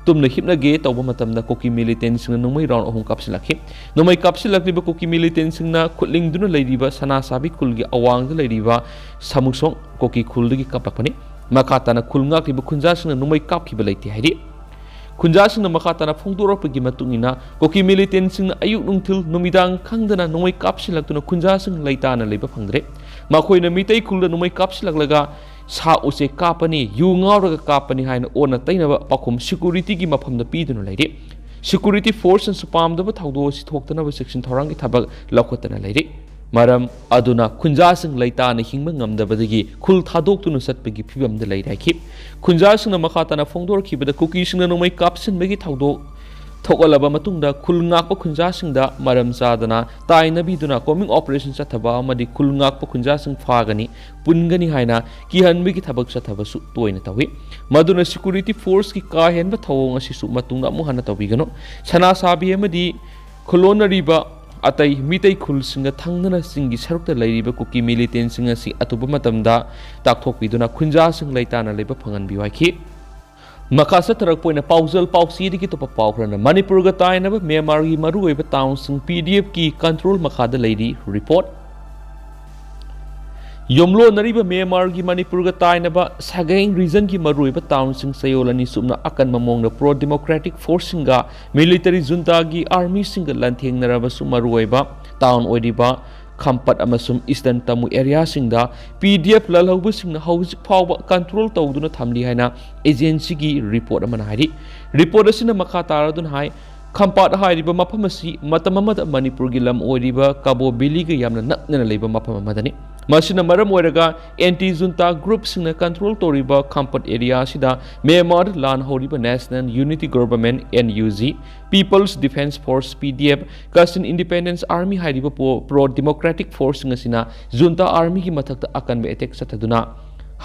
ꯇꯨꯝꯅ ꯍꯤꯞꯅꯒꯦ ꯇꯧꯕ ꯃꯇꯝꯗ ꯀꯨꯀꯤ militantꯁꯤꯡꯅ ꯅꯣꯡꯃꯩ round ꯑꯍꯨꯝ ꯀꯥꯞꯁꯤꯜꯂꯛꯈꯤ꯫ ꯅꯣꯡꯃꯩ ꯀꯥꯞꯁꯤꯜꯂꯛꯂꯤꯕ ꯀꯨꯀꯤ militantꯁꯤꯡꯅ ꯈꯨꯠꯂꯤꯡꯗꯨꯅ ꯂꯩꯔꯤꯕ ꯁꯅꯥꯁꯥꯕꯤ ꯈꯨꯜꯒꯤ ꯑꯋꯥꯡꯗ ꯂꯩꯔꯤꯕ ꯁꯥꯃꯨꯁꯣꯡ ꯀꯨꯀꯤ ꯈꯨꯜꯗꯒꯤ ꯀꯥꯞꯂꯛꯄꯅꯤ꯫ ꯃꯈꯥ ꯇꯥꯅ ꯈꯨꯜ ꯉꯥꯛꯂꯤꯕ ꯈꯨꯟꯖꯥꯁꯤꯡꯅ ꯅꯣꯡꯃꯩ ꯀꯥꯞꯈꯤꯕ ꯂꯩꯇꯦ ꯍꯥꯏꯔꯤ꯫ ꯈꯨꯟꯖꯥꯁꯤꯡꯅ ꯃꯈꯥ ꯇꯥꯅ ꯐꯣꯡꯗꯣꯔꯛꯄꯒꯤ ꯃꯇꯨꯡ ꯏꯟꯅ, ꯀꯨꯀꯤ militantꯁꯤꯡꯅ ꯑꯌꯨꯛ ꯅꯨꯡꯊꯤꯜ ꯅꯨꯃꯤꯗꯥꯡ ꯈꯪꯗꯅ ꯅꯣꯡꯃꯩ ꯀꯥꯞꯁꯤꯜꯂꯛꯇꯨꯅ ꯈꯨꯟꯖꯥꯁꯤꯡ ꯂꯩꯇꯥꯅ ꯂꯩꯕ ꯐꯪꯗ꯭ꯔꯦ꯫ ꯃꯈꯣꯏꯅ ꯃꯤꯇꯩ ꯈꯨꯜꯗ ꯅꯣꯡꯃꯩ ꯀꯥꯞꯁꯤꯜꯂꯛꯂꯒ ꯁꯥ ꯎꯆꯦꯛ ꯀꯥꯞꯄꯅꯤ, ꯌꯨ ꯉꯥꯎꯔꯒ ꯀꯥꯞꯄꯅꯤ ꯍꯥꯏꯅ ꯑꯣꯟꯅ ꯇꯩꯅꯕ ꯄꯥꯎꯈꯨꯝ securityꯒꯤ ꯃꯐꯝꯗ ꯄꯤꯗꯨꯅ ꯂꯩꯔꯤ꯫ Security forceꯅꯁꯨ ꯄꯥꯝꯗꯕ ꯊꯧꯗꯣꯛ ꯑꯁꯤ ꯊꯣꯛꯇꯅꯕ ꯆꯦꯛꯁꯤꯟ ꯊꯧꯔꯥꯡꯒꯤ ꯊꯕꯛ ꯂꯧꯈꯠꯇꯅ ꯂꯩꯔꯤ꯫ ꯃꯔꯝ ꯑꯗꯨꯅ ꯈꯨꯟꯖꯥꯁꯤꯡ ꯂꯩꯇꯥꯅ ꯍꯤꯡꯕ ꯉꯝꯗꯕꯗꯒꯤ ꯈꯨꯜ ꯊꯥꯗꯣꯛꯇꯨꯅ ꯆꯠꯄꯒꯤ ꯐꯤꯕꯝꯗ ꯂꯩꯔꯦ ꯍꯥꯏꯈꯤ꯫ ꯈꯨꯟꯖꯥꯁꯤꯡꯅ ꯃꯈꯥ ꯇꯥꯅ ꯐꯣꯡꯗꯣꯔꯛꯈꯤꯕꯗ, ꯀꯨꯀꯤꯁꯤꯡꯅ ꯅꯣꯡꯃꯩ ꯀꯥꯞꯁꯤꯟꯕꯒꯤ ꯊꯧꯗꯣꯛ ꯊꯣꯛꯍꯜꯂꯕ ꯃꯇꯨꯡꯗ ꯈꯨꯜ ꯉꯥꯛꯄ ꯈꯨꯟꯖꯥꯁꯤꯡꯗ ꯃꯔꯝ ꯆꯥꯗꯅ ꯇꯥꯏꯅꯕꯤꯗꯨꯅ combing operation ꯆꯠꯊꯕ ꯑꯃꯗꯤ ꯈꯨꯜ ꯉꯥꯛꯄ ꯈꯨꯟꯖꯥꯁꯤꯡ ꯐꯥꯒꯅꯤ, ꯄꯨꯟꯒꯅꯤ ꯍꯥꯏꯅ ꯀꯤꯍꯟꯕꯒꯤ ꯊꯕꯛ ꯆꯠꯊꯕꯁꯨ ꯇꯣꯏꯅ ꯇꯧꯏ꯫ ꯃꯗꯨꯅ security forceꯀꯤ ꯀꯥ ꯍꯦꯟꯕ ꯊꯧꯑꯣꯡ ꯑꯁꯤꯁꯨ ꯃꯇꯨꯡꯗ ꯑꯃꯨꯛ ꯍꯟꯅ ꯇꯧꯕꯤꯒꯅꯨ꯫ ꯁꯅꯥꯁꯥꯕꯤ ꯑꯃꯗꯤ ꯈꯨꯂꯣꯟꯅꯔꯤꯕ ꯑꯇꯩ ꯃꯤꯇꯩ ꯈꯨꯜꯁꯤꯡꯒ ꯊꯪꯅꯅ ꯆꯤꯡꯒꯤ ꯁꯔꯨꯛꯇ ꯂꯩꯔꯤꯕ ꯀꯨꯀꯤ militantꯁꯤꯡ ꯑꯁꯤ ꯑꯊꯨꯕ ꯃꯇꯝꯗ ꯇꯥꯛꯊꯣꯛꯄꯤꯗꯨꯅ ꯈꯨꯟꯖꯥꯁꯤꯡ ꯂꯩꯇꯥꯅ ꯂꯩꯕ ꯐꯪꯍꯟꯕꯤꯌꯨ ꯍꯥꯏꯈꯤ꯫ ꯃꯈꯥ ꯆꯠꯊꯔꯛꯄ ꯑꯣꯏꯅ ꯄꯥꯎꯖꯦꯜ ꯄꯥꯎꯆꯦꯗꯒꯤ ꯑꯇꯣꯞꯄ ꯄꯥꯎ ꯈꯔꯅ ꯃꯅꯤꯄꯨꯔꯒ ꯇꯥꯏꯅꯕ ꯃ꯭ꯌꯥꯟꯃꯥꯔꯒꯤ ꯃꯔꯨꯑꯣꯏꯕ townꯁꯤꯡ PDFꯀꯤ control ꯃꯈꯥꯗ ꯂꯩꯔꯤ꯫ Report꯫ ꯌꯣꯝꯂꯣꯟꯅꯔꯤꯕ ꯃ꯭ꯌꯥꯟꯃꯥꯔꯒꯤ ꯃꯅꯤꯄꯨꯔꯒ ꯇꯥꯏꯅꯕ ꯁꯥꯒꯩ regionꯒꯤ ꯃꯔꯨꯑꯣꯏꯕ townꯁꯤꯡ ꯆꯌꯣꯜ ꯑꯅꯤ ꯆꯨꯞꯅ ꯑꯀꯟꯕ ꯃꯑꯣꯡꯗ pro democratic forceꯁꯤꯡꯒ military juntaꯒꯤ armyꯁꯤꯡꯒ ꯂꯥꯟꯊꯦꯡꯅꯔꯕꯁꯨ ꯃꯔꯨꯑꯣꯏꯕ town ꯑꯣꯏꯔꯤꯕ ꯈꯝꯄꯠ ꯑꯃꯁꯨꯡ Eastern ꯇꯃꯨ areaꯁꯤꯡꯗ PDF ꯂꯥꯜꯍꯧꯕꯁꯤꯡꯅ ꯍꯧꯖꯤꯛ ꯐꯥꯎꯕ control ꯇꯧꯗꯨꯅ ꯊꯝꯂꯤ ꯍꯥꯏꯅ agencyꯒꯤ report ꯑꯃꯅ ꯍꯥꯏꯔꯤ꯫ Report ꯑꯁꯤꯅ ꯃꯈꯥ ꯇꯥꯔꯗꯨꯅ ꯍꯥꯏ, ꯈꯝꯄꯥꯠ ꯍꯥꯏꯔꯤꯕ ꯃꯐꯝ ꯑꯁꯤ ꯃꯇꯝ ꯑꯃꯗ ꯃꯅꯤꯄꯨꯔꯒꯤ ꯂꯝ ꯑꯣꯏꯔꯤꯕ ꯀꯕꯣ ꯚꯦꯂꯤꯒ ꯌꯥꯝꯅ ꯅꯛꯅꯅ ꯂꯩꯕ ꯃꯐꯝ ꯑꯃꯗꯅꯤ꯫ ꯃꯁꯤꯅ ꯃꯔꯝ ꯑꯣꯏꯔꯒ anti junta groupꯁꯤꯡꯅ control ꯇꯧꯔꯤꯕ ꯈꯝꯄꯠ area ꯑꯁꯤꯗ ꯃ꯭ꯌꯥꯟꯃꯥꯔꯗ ꯂꯥꯟ ꯍꯧꯔꯤꯕ National Unity Government, NUG, People's Defence Force, PDF, Kachin Independence Army ꯍꯥꯏꯔꯤꯕ pro democratic forceꯁꯤꯡ ꯑꯁꯤꯅ junta armyꯒꯤ ꯃꯊꯛꯇ ꯑꯀꯟꯕ attack ꯆꯠꯊꯗꯨꯅ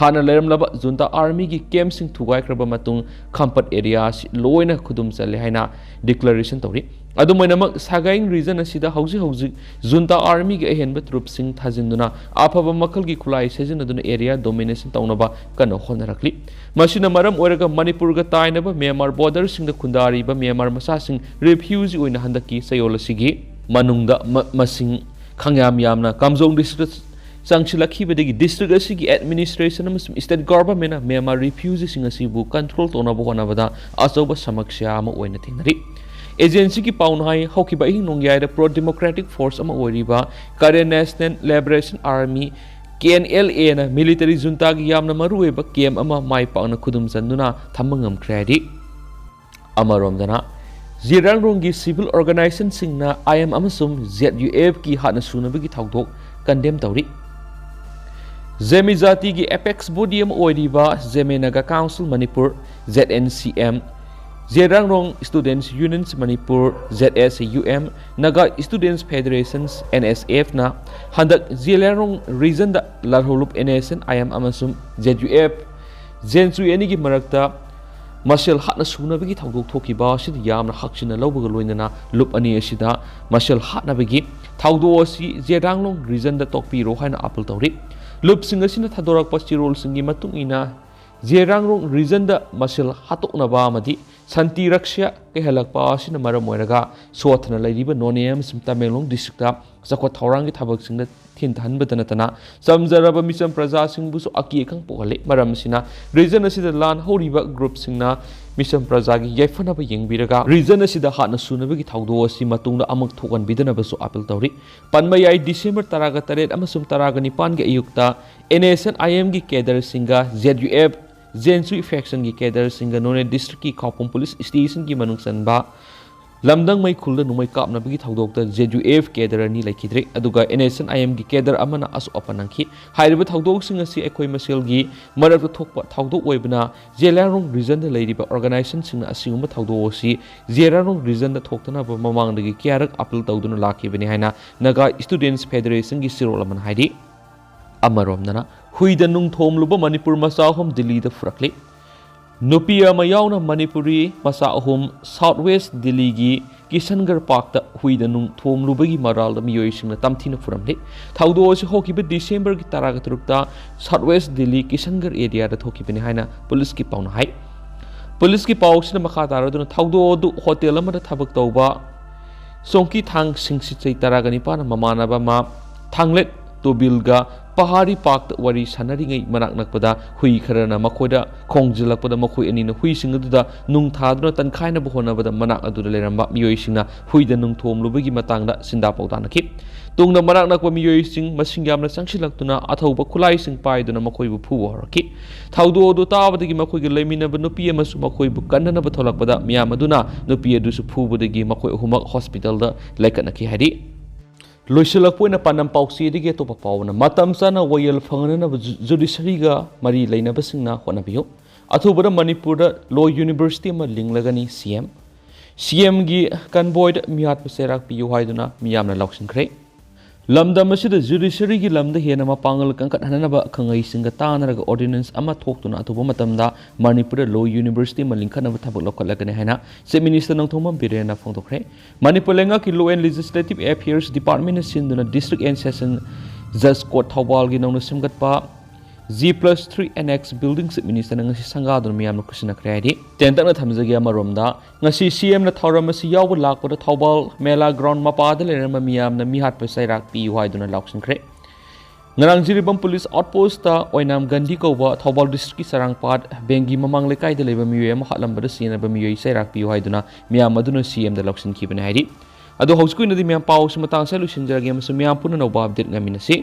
ꯍꯥꯟꯅ ꯂꯩꯔꯝꯂꯕ junta armyꯒꯤ campꯁꯤꯡ ꯊꯨꯒꯥꯏꯈ꯭ꯔꯕ ꯃꯇꯨꯡ ꯈꯝꯄꯠ area ꯑꯁꯤ ꯂꯣꯏꯅ ꯈꯨꯗꯨꯝ ꯆꯜꯂꯦ ꯍꯥꯏꯅ declaration ꯇꯧꯔꯤ꯫ ꯑꯗꯨꯝ ꯑꯣꯏꯅꯃꯛ, ꯁꯥꯒꯥꯏꯡ region ꯑꯁꯤꯗ ꯍꯧꯖꯤꯛ ꯍꯧꯖꯤꯛ junta armyꯒꯤ ꯑꯍꯦꯟꯕ troopꯁꯤꯡ ꯊꯥꯖꯤꯟꯗꯨꯅ ꯑꯐꯕ ꯃꯈꯜꯒꯤ ꯈꯨꯠꯂꯥꯏ ꯁꯤꯖꯤꯟꯅꯗꯨꯅ area domination ꯇꯧꯅꯕ ꯀꯟꯅ ꯍꯣꯠꯅꯔꯛꯂꯤ꯫ ꯃꯁꯤꯅ ꯃꯔꯝ ꯑꯣꯏꯔꯒ ꯃꯅꯤꯄꯨꯔꯒ ꯇꯥꯏꯅꯕ ꯃ꯭ꯌꯥꯟꯃꯥꯔ borderꯁꯤꯡꯗ ꯈꯨꯟꯗꯥꯔꯤꯕ ꯃ꯭ꯌꯥꯟꯃꯥꯔ ꯃꯆꯥꯁꯤꯡ refugee ꯑꯣꯏꯅ ꯍꯟꯗꯛꯀꯤ ꯆꯌꯣꯜ ꯑꯁꯤꯒꯤ ꯃꯅꯨꯡꯗ ꯃ-, ꯃꯁꯤꯡ ꯈꯪꯌꯥꯝ ꯌꯥꯝꯅ ꯀꯥꯝꯖꯣꯡ district ꯆꯪꯁꯤꯜꯂꯛꯈꯤꯕꯗꯒꯤ district ꯑꯁꯤꯒꯤ administration ꯑꯃꯁꯨꯡ state governmentꯅ ꯃ꯭ꯌꯥꯟꯃꯥꯔ refugeeꯁꯤꯡ ꯑꯁꯤꯕꯨ control ꯇꯧꯅꯕ ꯍꯣꯠꯅꯕꯗ ꯑꯆꯧꯕ ꯁꯃꯁ꯭ꯌꯥ ꯑꯃ ꯑꯣꯏꯅ ꯊꯦꯡꯅꯔꯤ꯫ Agencyꯒꯤ ꯄꯥꯎꯅ ꯍꯥꯏ, ꯍꯧꯈꯤꯕ ꯑꯍꯤꯡ ꯅꯣꯡꯌꯥꯏꯗ pro democratic force ꯑꯃ ꯑꯣꯏꯔꯤꯕ Karen National Liberation Army, KNLAꯅ military juntaꯒꯤ ꯌꯥꯝꯅ ꯃꯔꯨꯑꯣꯏꯕ camp ꯑꯃ ꯃꯥꯏ ꯄꯥꯛꯅ ꯈꯨꯗꯨꯝ ꯆꯟꯗꯨꯅ ꯊꯝꯕ ꯉꯝꯈ꯭ꯔꯦ ꯍꯥꯏꯔꯤ꯫ ꯑꯃꯔꯣꯝꯗꯅ, ꯖꯤꯔꯥꯡꯔꯣꯡꯒꯤ civil organizationꯁꯤꯡꯅ IM ꯑꯃꯁꯨꯡ ZUFꯀꯤ ꯍꯥꯠꯅ ꯁꯨꯅꯕꯒꯤ ꯊꯧꯗꯣꯛ condemn ꯇꯧꯔꯤ꯫ ꯖꯦꯃꯤ ꯖꯥꯇꯤꯒꯤ apex body ꯑꯃ ꯑꯣꯏꯔꯤꯕ Zeme Naga Council Manipur, ZNCM, Zeliangrong Students Unions Manipur, ZSUM, Naga Students Federations, NSFꯅ ꯍꯟꯗꯛ ꯖꯦꯂꯤꯌꯥꯡꯔꯣꯡ regionꯗ ꯂꯥꯜꯍꯧꯂꯨꯞ NSCN-IM ꯑꯃꯁꯨꯡ ZUF, ꯖꯦꯟꯁꯨ ꯑꯅꯤꯒꯤ ꯃꯔꯛꯇ ꯃꯁꯦꯜ ꯍꯥꯠꯅ ꯁꯨꯅꯕꯒꯤ ꯊꯧꯗꯣꯛ ꯊꯣꯛꯈꯤꯕ ꯑꯁꯤꯗ ꯌꯥꯝꯅ ꯍꯛꯆꯤꯟꯅ ꯂꯧꯕꯒ ꯂꯣꯏꯅꯅ ꯂꯨꯞ ꯑꯅꯤ ꯑꯁꯤꯗ ꯃꯁꯦꯜ ꯍꯥꯠꯅꯕꯒꯤ ꯊꯧꯗꯣꯛ ꯑꯁꯤ ꯖꯦꯔꯥꯡꯂꯣꯡ ꯔꯤꯖꯟꯗ ꯇꯣꯛꯄꯤꯔꯣ ꯍꯥꯏꯅ ꯑꯥꯄꯤꯜ ꯇꯧꯔꯤ꯫ ꯂꯨꯞꯁꯤꯡ ꯑꯁꯤꯅ ꯊꯥꯗꯣꯔꯛꯄ ꯆꯦꯔꯣꯜꯁꯤꯡꯒꯤ ꯃꯇꯨꯡ ꯏꯟꯅ, ꯖꯦꯔꯥꯡꯂꯣꯡ ꯔꯤꯖꯟꯗ ꯃꯁꯦꯜ ꯍꯥꯠꯇꯣꯛꯅꯕ ꯑꯃꯗꯤ ꯁꯥꯟꯇꯤ ꯔꯛꯁ꯭ꯌꯥ ꯀꯥꯏꯍꯜꯂꯛꯄ ꯑꯁꯤꯅ ꯃꯔꯝ ꯑꯣꯏꯔꯒ ꯁꯣꯠꯊꯅ ꯂꯩꯔꯤꯕ ꯅꯣꯅꯦ ꯑꯃꯁꯨꯡ ꯇꯃꯦꯡꯂꯣꯡ ꯗꯤꯁꯇ꯭ꯔꯤꯛꯇ ꯆꯥꯎꯈꯠ ꯊꯧꯔꯥꯡꯒꯤ ꯊꯕꯛꯁꯤꯡꯗ ꯊꯤꯟꯊꯍꯟꯕꯗꯅ ꯅꯠꯇꯅ ꯆꯝꯖꯔꯕ ꯃꯤꯆꯝ ꯄ꯭ꯔꯖꯥꯁꯤꯡꯕꯨꯁꯨ ꯑꯀꯤ ꯑꯈꯪ ꯄꯣꯛꯍꯜꯂꯤ꯫ ꯃꯔꯝ ꯑꯁꯤꯅ ꯔꯤꯖꯟ ꯑꯁꯤꯗ ꯂꯥꯟ ꯍꯧꯔꯤꯕ ꯒ꯭ꯔꯨꯞꯁꯤꯡꯅ ꯃꯤꯆꯝ ꯄ꯭ꯔꯖꯥꯒꯤ ꯌꯥꯏꯐꯅꯕ ꯌꯦꯡꯕꯤꯔꯒ ꯔꯤꯖꯟ ꯑꯁꯤꯗ ꯍꯥꯠꯅ ꯁꯨꯅꯕꯒꯤ ꯊꯧꯗꯣꯛ ꯑꯁꯤ ꯃꯇꯨꯡꯗ ꯑꯃꯨꯛ ꯊꯣꯛꯍꯟꯕꯤꯗꯅꯕꯁꯨ ꯑꯥꯄꯤꯜ ꯇꯧꯔꯤ꯫ ꯄꯟꯕ ꯌꯥꯏ, ꯗꯤꯁꯦꯝꯕꯔ ꯇꯔꯥꯒ ꯇꯔꯦꯠ ꯑꯃꯁꯨꯡ ꯇꯔꯥꯒ ꯅꯤꯄꯥꯟꯒꯤ ꯑꯌꯨꯛꯇ NSCN-IM-ꯒꯤ ꯀꯦꯗꯔꯁꯤꯡꯒ ZUF ꯖꯦꯟꯁꯨꯏ ꯐꯦꯛꯁꯟꯒꯤ ꯀꯦꯗꯔꯁꯤꯡꯒ ꯅꯣꯅꯦ ꯗꯤꯁꯇ꯭ꯔꯤꯛꯀꯤ ꯈꯥꯎꯄꯨꯝ ꯄꯨꯂꯤꯁ ꯁ꯭ꯇꯦꯁꯟꯒꯤ ꯃꯅꯨꯡ ꯆꯟꯕ ꯂꯝꯗꯪꯃꯩ ꯈꯨꯜꯗ ꯅꯣꯡꯃꯩ ꯀꯥꯞꯅꯕꯒꯤ ꯊꯧꯗꯣꯛꯇ ZUF ꯀꯦꯗꯔ ꯑꯅꯤ ꯂꯩꯈꯤꯗ꯭ꯔꯦ, ꯑꯗꯨꯒ NSCN-IM-ꯒꯤ ꯀꯦꯗꯔ ꯑꯃꯅ ꯑꯁꯣꯛ ꯑꯄꯟ ꯅꯪꯈꯤ꯫ ꯍꯥꯏꯔꯤꯕ ꯊꯧꯗꯣꯛꯁꯤꯡ ꯑꯁꯤ ꯑꯩꯈꯣꯏ ꯃꯁꯦꯜꯒꯤ ꯃꯔꯛꯇ ꯊꯣꯛꯄ ꯊꯧꯗꯣꯛ ꯑꯣꯏꯕꯅ, ꯖꯦꯂꯤꯌꯥꯡꯔꯣꯡ ꯔꯤꯖꯟꯗ ꯂꯩꯔꯤꯕ ꯑꯣꯔꯒꯅꯥꯏꯖꯦꯁꯟꯁꯤꯡꯅ ꯑꯁꯤꯒꯨꯝꯕ ꯊꯧꯗꯣꯛ ꯑꯁꯤ ꯖꯦꯂꯤꯌꯥꯡꯔꯣꯡ ꯔꯤꯖꯟꯗ ꯊꯣꯛꯇꯅꯕ ꯃꯃꯥꯡꯗꯒꯤ ꯀꯌꯥꯔꯛ ꯑꯥꯄꯤꯜ ꯇꯧꯗꯨꯅ ꯂꯥꯛꯈꯤꯕꯅꯤ ꯍꯥꯏꯅ ꯅꯥꯒꯥ ꯁ꯭ꯇꯨꯗꯦꯟꯠꯁ ꯐꯦꯗꯔꯦꯁꯟꯒꯤ ꯆꯦꯔꯣꯜ ꯑꯃꯅ ꯍꯥꯏꯔꯤ꯫ ꯑꯃꯔꯣꯝꯗꯅ, ꯍꯨꯏꯗ ꯅꯨꯡ ꯊꯣꯝꯂꯨꯕ ꯃꯅꯤꯄꯨꯔ ꯃꯆꯥ ꯑꯍꯨꯝ ꯗꯤꯜꯂꯤꯗ ꯐꯨꯔꯛꯂꯤ꯫ ꯅꯨꯄꯤ ꯑꯃ ꯌꯥꯎꯅ ꯃꯅꯤꯄꯨꯔꯤ ꯃꯆꯥ ꯑꯍꯨꯝ ꯁꯥꯎꯠ ꯋꯦꯁ ꯗꯤꯜꯂꯤꯒꯤ ꯀꯤꯁꯟꯒꯔ ꯄꯥꯔꯛꯇ ꯍꯨꯏꯗ ꯅꯨꯡ ꯊꯣꯝꯂꯨꯕꯒꯤ ꯃꯔꯥꯜꯗ ꯃꯤꯑꯣꯏꯁꯤꯡꯅ ꯇꯝꯊꯤꯅ ꯐꯨꯔꯝꯂꯤ꯫ ꯊꯧꯗꯣꯛ ꯑꯁꯤ ꯍꯧꯈꯤꯕ ꯗꯤꯁꯦꯝꯕꯔꯒꯤ ꯇꯔꯥꯒ ꯇꯔꯨꯛꯇ ꯁꯥꯎꯠ ꯋꯦꯁ ꯗꯤꯜꯂꯤ ꯀꯤꯁꯟꯒꯔ ꯑꯦꯔꯤꯌꯥꯗ ꯊꯣꯛꯈꯤꯕꯅꯤ ꯍꯥꯏꯅ ꯄꯨꯂꯤꯁꯀꯤ ꯄꯥꯎꯅ ꯍꯥꯏ꯫ ꯄꯨꯂꯤꯁꯀꯤ ꯄꯥꯎꯁꯤꯅ ꯃꯈꯥ ꯇꯥꯔꯗꯨꯅ ꯊꯧꯗꯣꯛ ꯑꯗꯨ ꯍꯣꯇꯦꯜ ꯑꯃꯗ ꯊꯕꯛ ꯇꯧꯕ ꯁꯣꯡꯀꯤ ꯊꯥꯡ ꯁꯤꯡꯁꯤꯠꯆꯩ ꯇꯔꯥꯒ ꯅꯤꯄꯥꯟꯅ ꯃꯃꯥꯟꯅꯕ ꯑꯃ ꯊꯥꯡꯂꯦꯠ ꯇꯣꯕꯤꯜꯒ ꯄꯍꯥꯔꯤ ꯄꯥꯔꯛꯇ ꯋꯥꯔꯤ ꯁꯥꯟꯅꯔꯤꯉꯩ ꯃꯅꯥꯛ ꯅꯛꯄꯗ ꯍꯨꯏ ꯈꯔꯅ ꯃꯈꯣꯏꯗ ꯈꯣꯡꯖꯤꯜꯂꯛꯄꯗ ꯃꯈꯣꯏ ꯑꯅꯤꯅ ꯍꯨꯏꯁꯤꯡ ꯑꯗꯨꯗ ꯅꯨꯡ ꯊꯥꯗꯨꯅ ꯇꯟꯈꯥꯏꯅꯕ ꯍꯣꯠꯅꯕꯗ ꯃꯅꯥꯛ ꯑꯗꯨꯗ ꯂꯩꯔꯝꯕ ꯃꯤꯑꯣꯏꯁꯤꯡꯅ ꯍꯨꯏꯗ ꯅꯨꯡ ꯊꯣꯝꯂꯨꯕꯒꯤ ꯃꯇꯥꯡꯗ ꯁꯤꯟꯗꯥ ꯄꯥꯎꯗꯥꯅꯈꯤ꯫ ꯇꯨꯡꯗ ꯃꯅꯥꯛ ꯅꯛꯄ ꯃꯤꯑꯣꯏꯁꯤꯡ ꯃꯁꯤꯡ ꯌꯥꯝꯅ ꯆꯪꯁꯤꯜꯂꯛꯇꯨꯅ ꯑꯊꯧꯕ ꯈꯨꯠꯂꯥꯏꯁꯤꯡ ꯄꯥꯏꯗꯨꯅ ꯃꯈꯣꯏꯕꯨ ꯐꯨꯕ ꯍꯧꯔꯛꯈꯤ꯫ ꯊꯧꯗꯣꯛ ꯑꯗꯨ ꯇꯥꯕꯗꯒꯤ ꯃꯈꯣꯏꯒ ꯂꯩꯃꯤꯟꯅꯕ ꯅꯨꯄꯤ ꯑꯃꯁꯨ ꯃꯈꯣꯏꯕꯨ ꯀꯟꯅꯅꯕ ꯊꯣꯛꯂꯛꯄꯗ ꯃꯤꯌꯥꯝ ꯑꯗꯨꯅ ꯅꯨꯄꯤ ꯑꯗꯨꯁꯨ ꯐꯨꯕꯗꯒꯤ ꯃꯈꯣꯏ ꯑꯍꯨꯝꯃꯛ ꯍꯣꯁꯄꯤꯇꯥꯜꯗ ꯂꯩꯈꯠꯅꯈꯤ ꯍꯥꯏꯔꯤ꯫ ꯂꯣꯏꯁꯤꯜꯂꯛꯄ ꯑꯣꯏꯅ ꯄꯥꯟꯗꯝ ꯄꯥꯎꯆꯦꯗꯒꯤ ꯑꯇꯣꯞꯄ ꯄꯥꯎ ꯑꯃꯅ, ꯃꯇꯝ ꯆꯥꯅ ꯋꯥꯌꯦꯜ ꯐꯪꯍꯟꯅꯕ ꯖꯨ-, ꯖꯨꯗꯤꯁꯔꯤꯒ ꯃꯔꯤ ꯂꯩꯅꯕꯁꯤꯡꯅ ꯍꯣꯠꯅꯕꯤꯌꯨ꯫ ꯑꯊꯨꯕꯗ ꯃꯅꯤꯄꯨꯔꯗ ꯂꯣ ꯌꯨꯅꯤꯚꯔꯁꯤꯇꯤ ꯑꯃ ꯂꯤꯡꯂꯒꯅꯤ, CM꯫ CMꯒꯤ ꯀꯟꯚꯣꯏꯗ ꯃꯤꯍꯥꯠꯄ ꯆꯩꯔꯥꯛ ꯄꯤꯌꯨ ꯍꯥꯏꯗꯨꯅ ꯃꯤꯌꯥꯝꯅ ꯂꯥꯎꯁꯤꯟꯈ꯭ꯔꯦ꯫ ꯂꯝꯗꯝ ꯑꯁꯤꯗ ꯖꯨꯗꯤꯁꯔꯤꯒꯤ ꯂꯝꯗ ꯍꯦꯟꯅ ꯃꯄꯥꯡꯒꯜ ꯀꯟꯈꯠꯍꯟꯅꯕ ꯈꯪꯍꯩꯁꯤꯡꯒ ꯇꯥꯟꯅꯔꯒ ꯑꯣꯔꯗꯤꯅꯦꯟꯁ ꯑꯃ ꯊꯣꯛꯇꯨꯅ ꯑꯊꯨꯕ ꯃꯇꯝꯗ ꯃꯅꯤꯄꯨꯔꯗ ꯂꯣ ꯌꯨꯅꯤꯚꯔꯁꯤꯇꯤ ꯑꯃ ꯂꯤꯡꯈꯠꯅꯕ ꯊꯕꯛ ꯂꯧꯈꯠꯂꯒꯅꯤ ꯍꯥꯏꯅ ꯆꯤꯐ ꯃꯤꯅꯤꯁꯇꯔ ꯅꯣꯡꯊꯣꯝꯕꯝ ꯕꯤꯔꯦꯟꯅ ꯐꯣꯡꯗꯣꯛꯈ꯭ꯔꯦ꯫ ꯃꯅꯤꯄꯨꯔ ꯂꯩꯉꯥꯛꯀꯤ Law and Legislative Affairs Department ꯅ ꯁꯤꯟꯗꯨꯅ District and Session Judge Court ꯊꯧꯕꯥꯜꯒꯤ ꯅꯧꯅ ꯁꯦꯝꯒꯠꯄ G plus three annex building chief ꯃꯤꯅꯤꯁꯇꯔꯅ ꯉꯁꯤ ꯁꯪꯒꯥꯗꯨꯅ ꯃꯤꯌꯥꯝꯅ ꯈꯨꯠꯁꯤꯟꯅꯈ꯭ꯔꯦ ꯍꯥꯏꯔꯤ꯫ ꯇꯦꯟꯇꯛꯅ ꯊꯝꯖꯒꯦ꯫ ꯑꯃꯔꯣꯝꯗ ꯉꯁꯤ ꯁꯤ ꯑꯦꯝꯅ ꯊꯧꯔꯝ ꯑꯁꯤ ꯌꯥꯎꯕ ꯂꯥꯛꯄꯗ ꯊꯧꯕꯥꯜ ꯃꯦꯂꯥ ꯒ꯭ꯔꯥꯎꯟ ꯃꯄꯥꯗ ꯂꯩꯔꯝꯕ ꯃꯤꯌꯥꯝꯅ ꯃꯤꯍꯥꯠꯄ ꯆꯩꯔꯥꯛ ꯄꯤꯌꯨ ꯍꯥꯏꯗꯨꯅ ꯂꯥꯎꯁꯤꯟꯈ꯭ꯔꯦ꯫ ꯉꯔꯥꯡ ꯖꯤꯔꯤꯕꯥꯝ ꯄꯨꯂꯤꯁ ꯑꯥꯎꯠꯄꯣꯁꯇ ꯑꯣꯏꯅꯥꯝ ꯒꯟꯗꯤ ꯀꯧꯕ ꯊꯧꯕꯥꯜ ꯗꯤꯁꯇ꯭ꯔꯤꯛꯀꯤ ꯆꯔꯥꯡꯄꯥꯠ ꯕꯦꯡꯒꯤ ꯃꯃꯥꯡ ꯂꯩꯀꯥꯏꯗ ꯂꯩꯕ ꯃꯤꯑꯣꯏ ꯑꯃ ꯍꯥꯠꯂꯝꯕꯗ ꯆꯦꯟꯅꯕ ꯃꯤꯑꯣꯏ ꯆꯩꯔꯥꯛ ꯄꯤꯌꯨ ꯍꯥꯏꯗꯨꯅ ꯃꯤꯌꯥꯝ ꯑꯗꯨꯅ ꯁꯤ ꯑꯦꯝꯗ ꯂꯧꯁꯤꯟꯈꯤꯕꯅꯤ ꯍꯥꯏꯔꯤ꯫ ꯑꯗꯣ ꯍꯧꯖꯤꯛꯀꯤ ꯑꯣꯏꯅꯗꯤ ꯃꯌꯥꯝ ꯄꯥꯎꯁꯤ ꯃꯇꯥꯡꯁꯤꯗ ꯂꯣꯏꯁꯤꯟꯖꯔꯒꯦ ꯑꯃꯁꯨꯡ ꯃꯌꯥꯝ ꯄꯨꯟꯅ ꯑꯅꯧꯕ ꯑꯞꯗꯦꯠ ꯉꯥꯏꯃꯤꯟꯅꯁꯤ꯫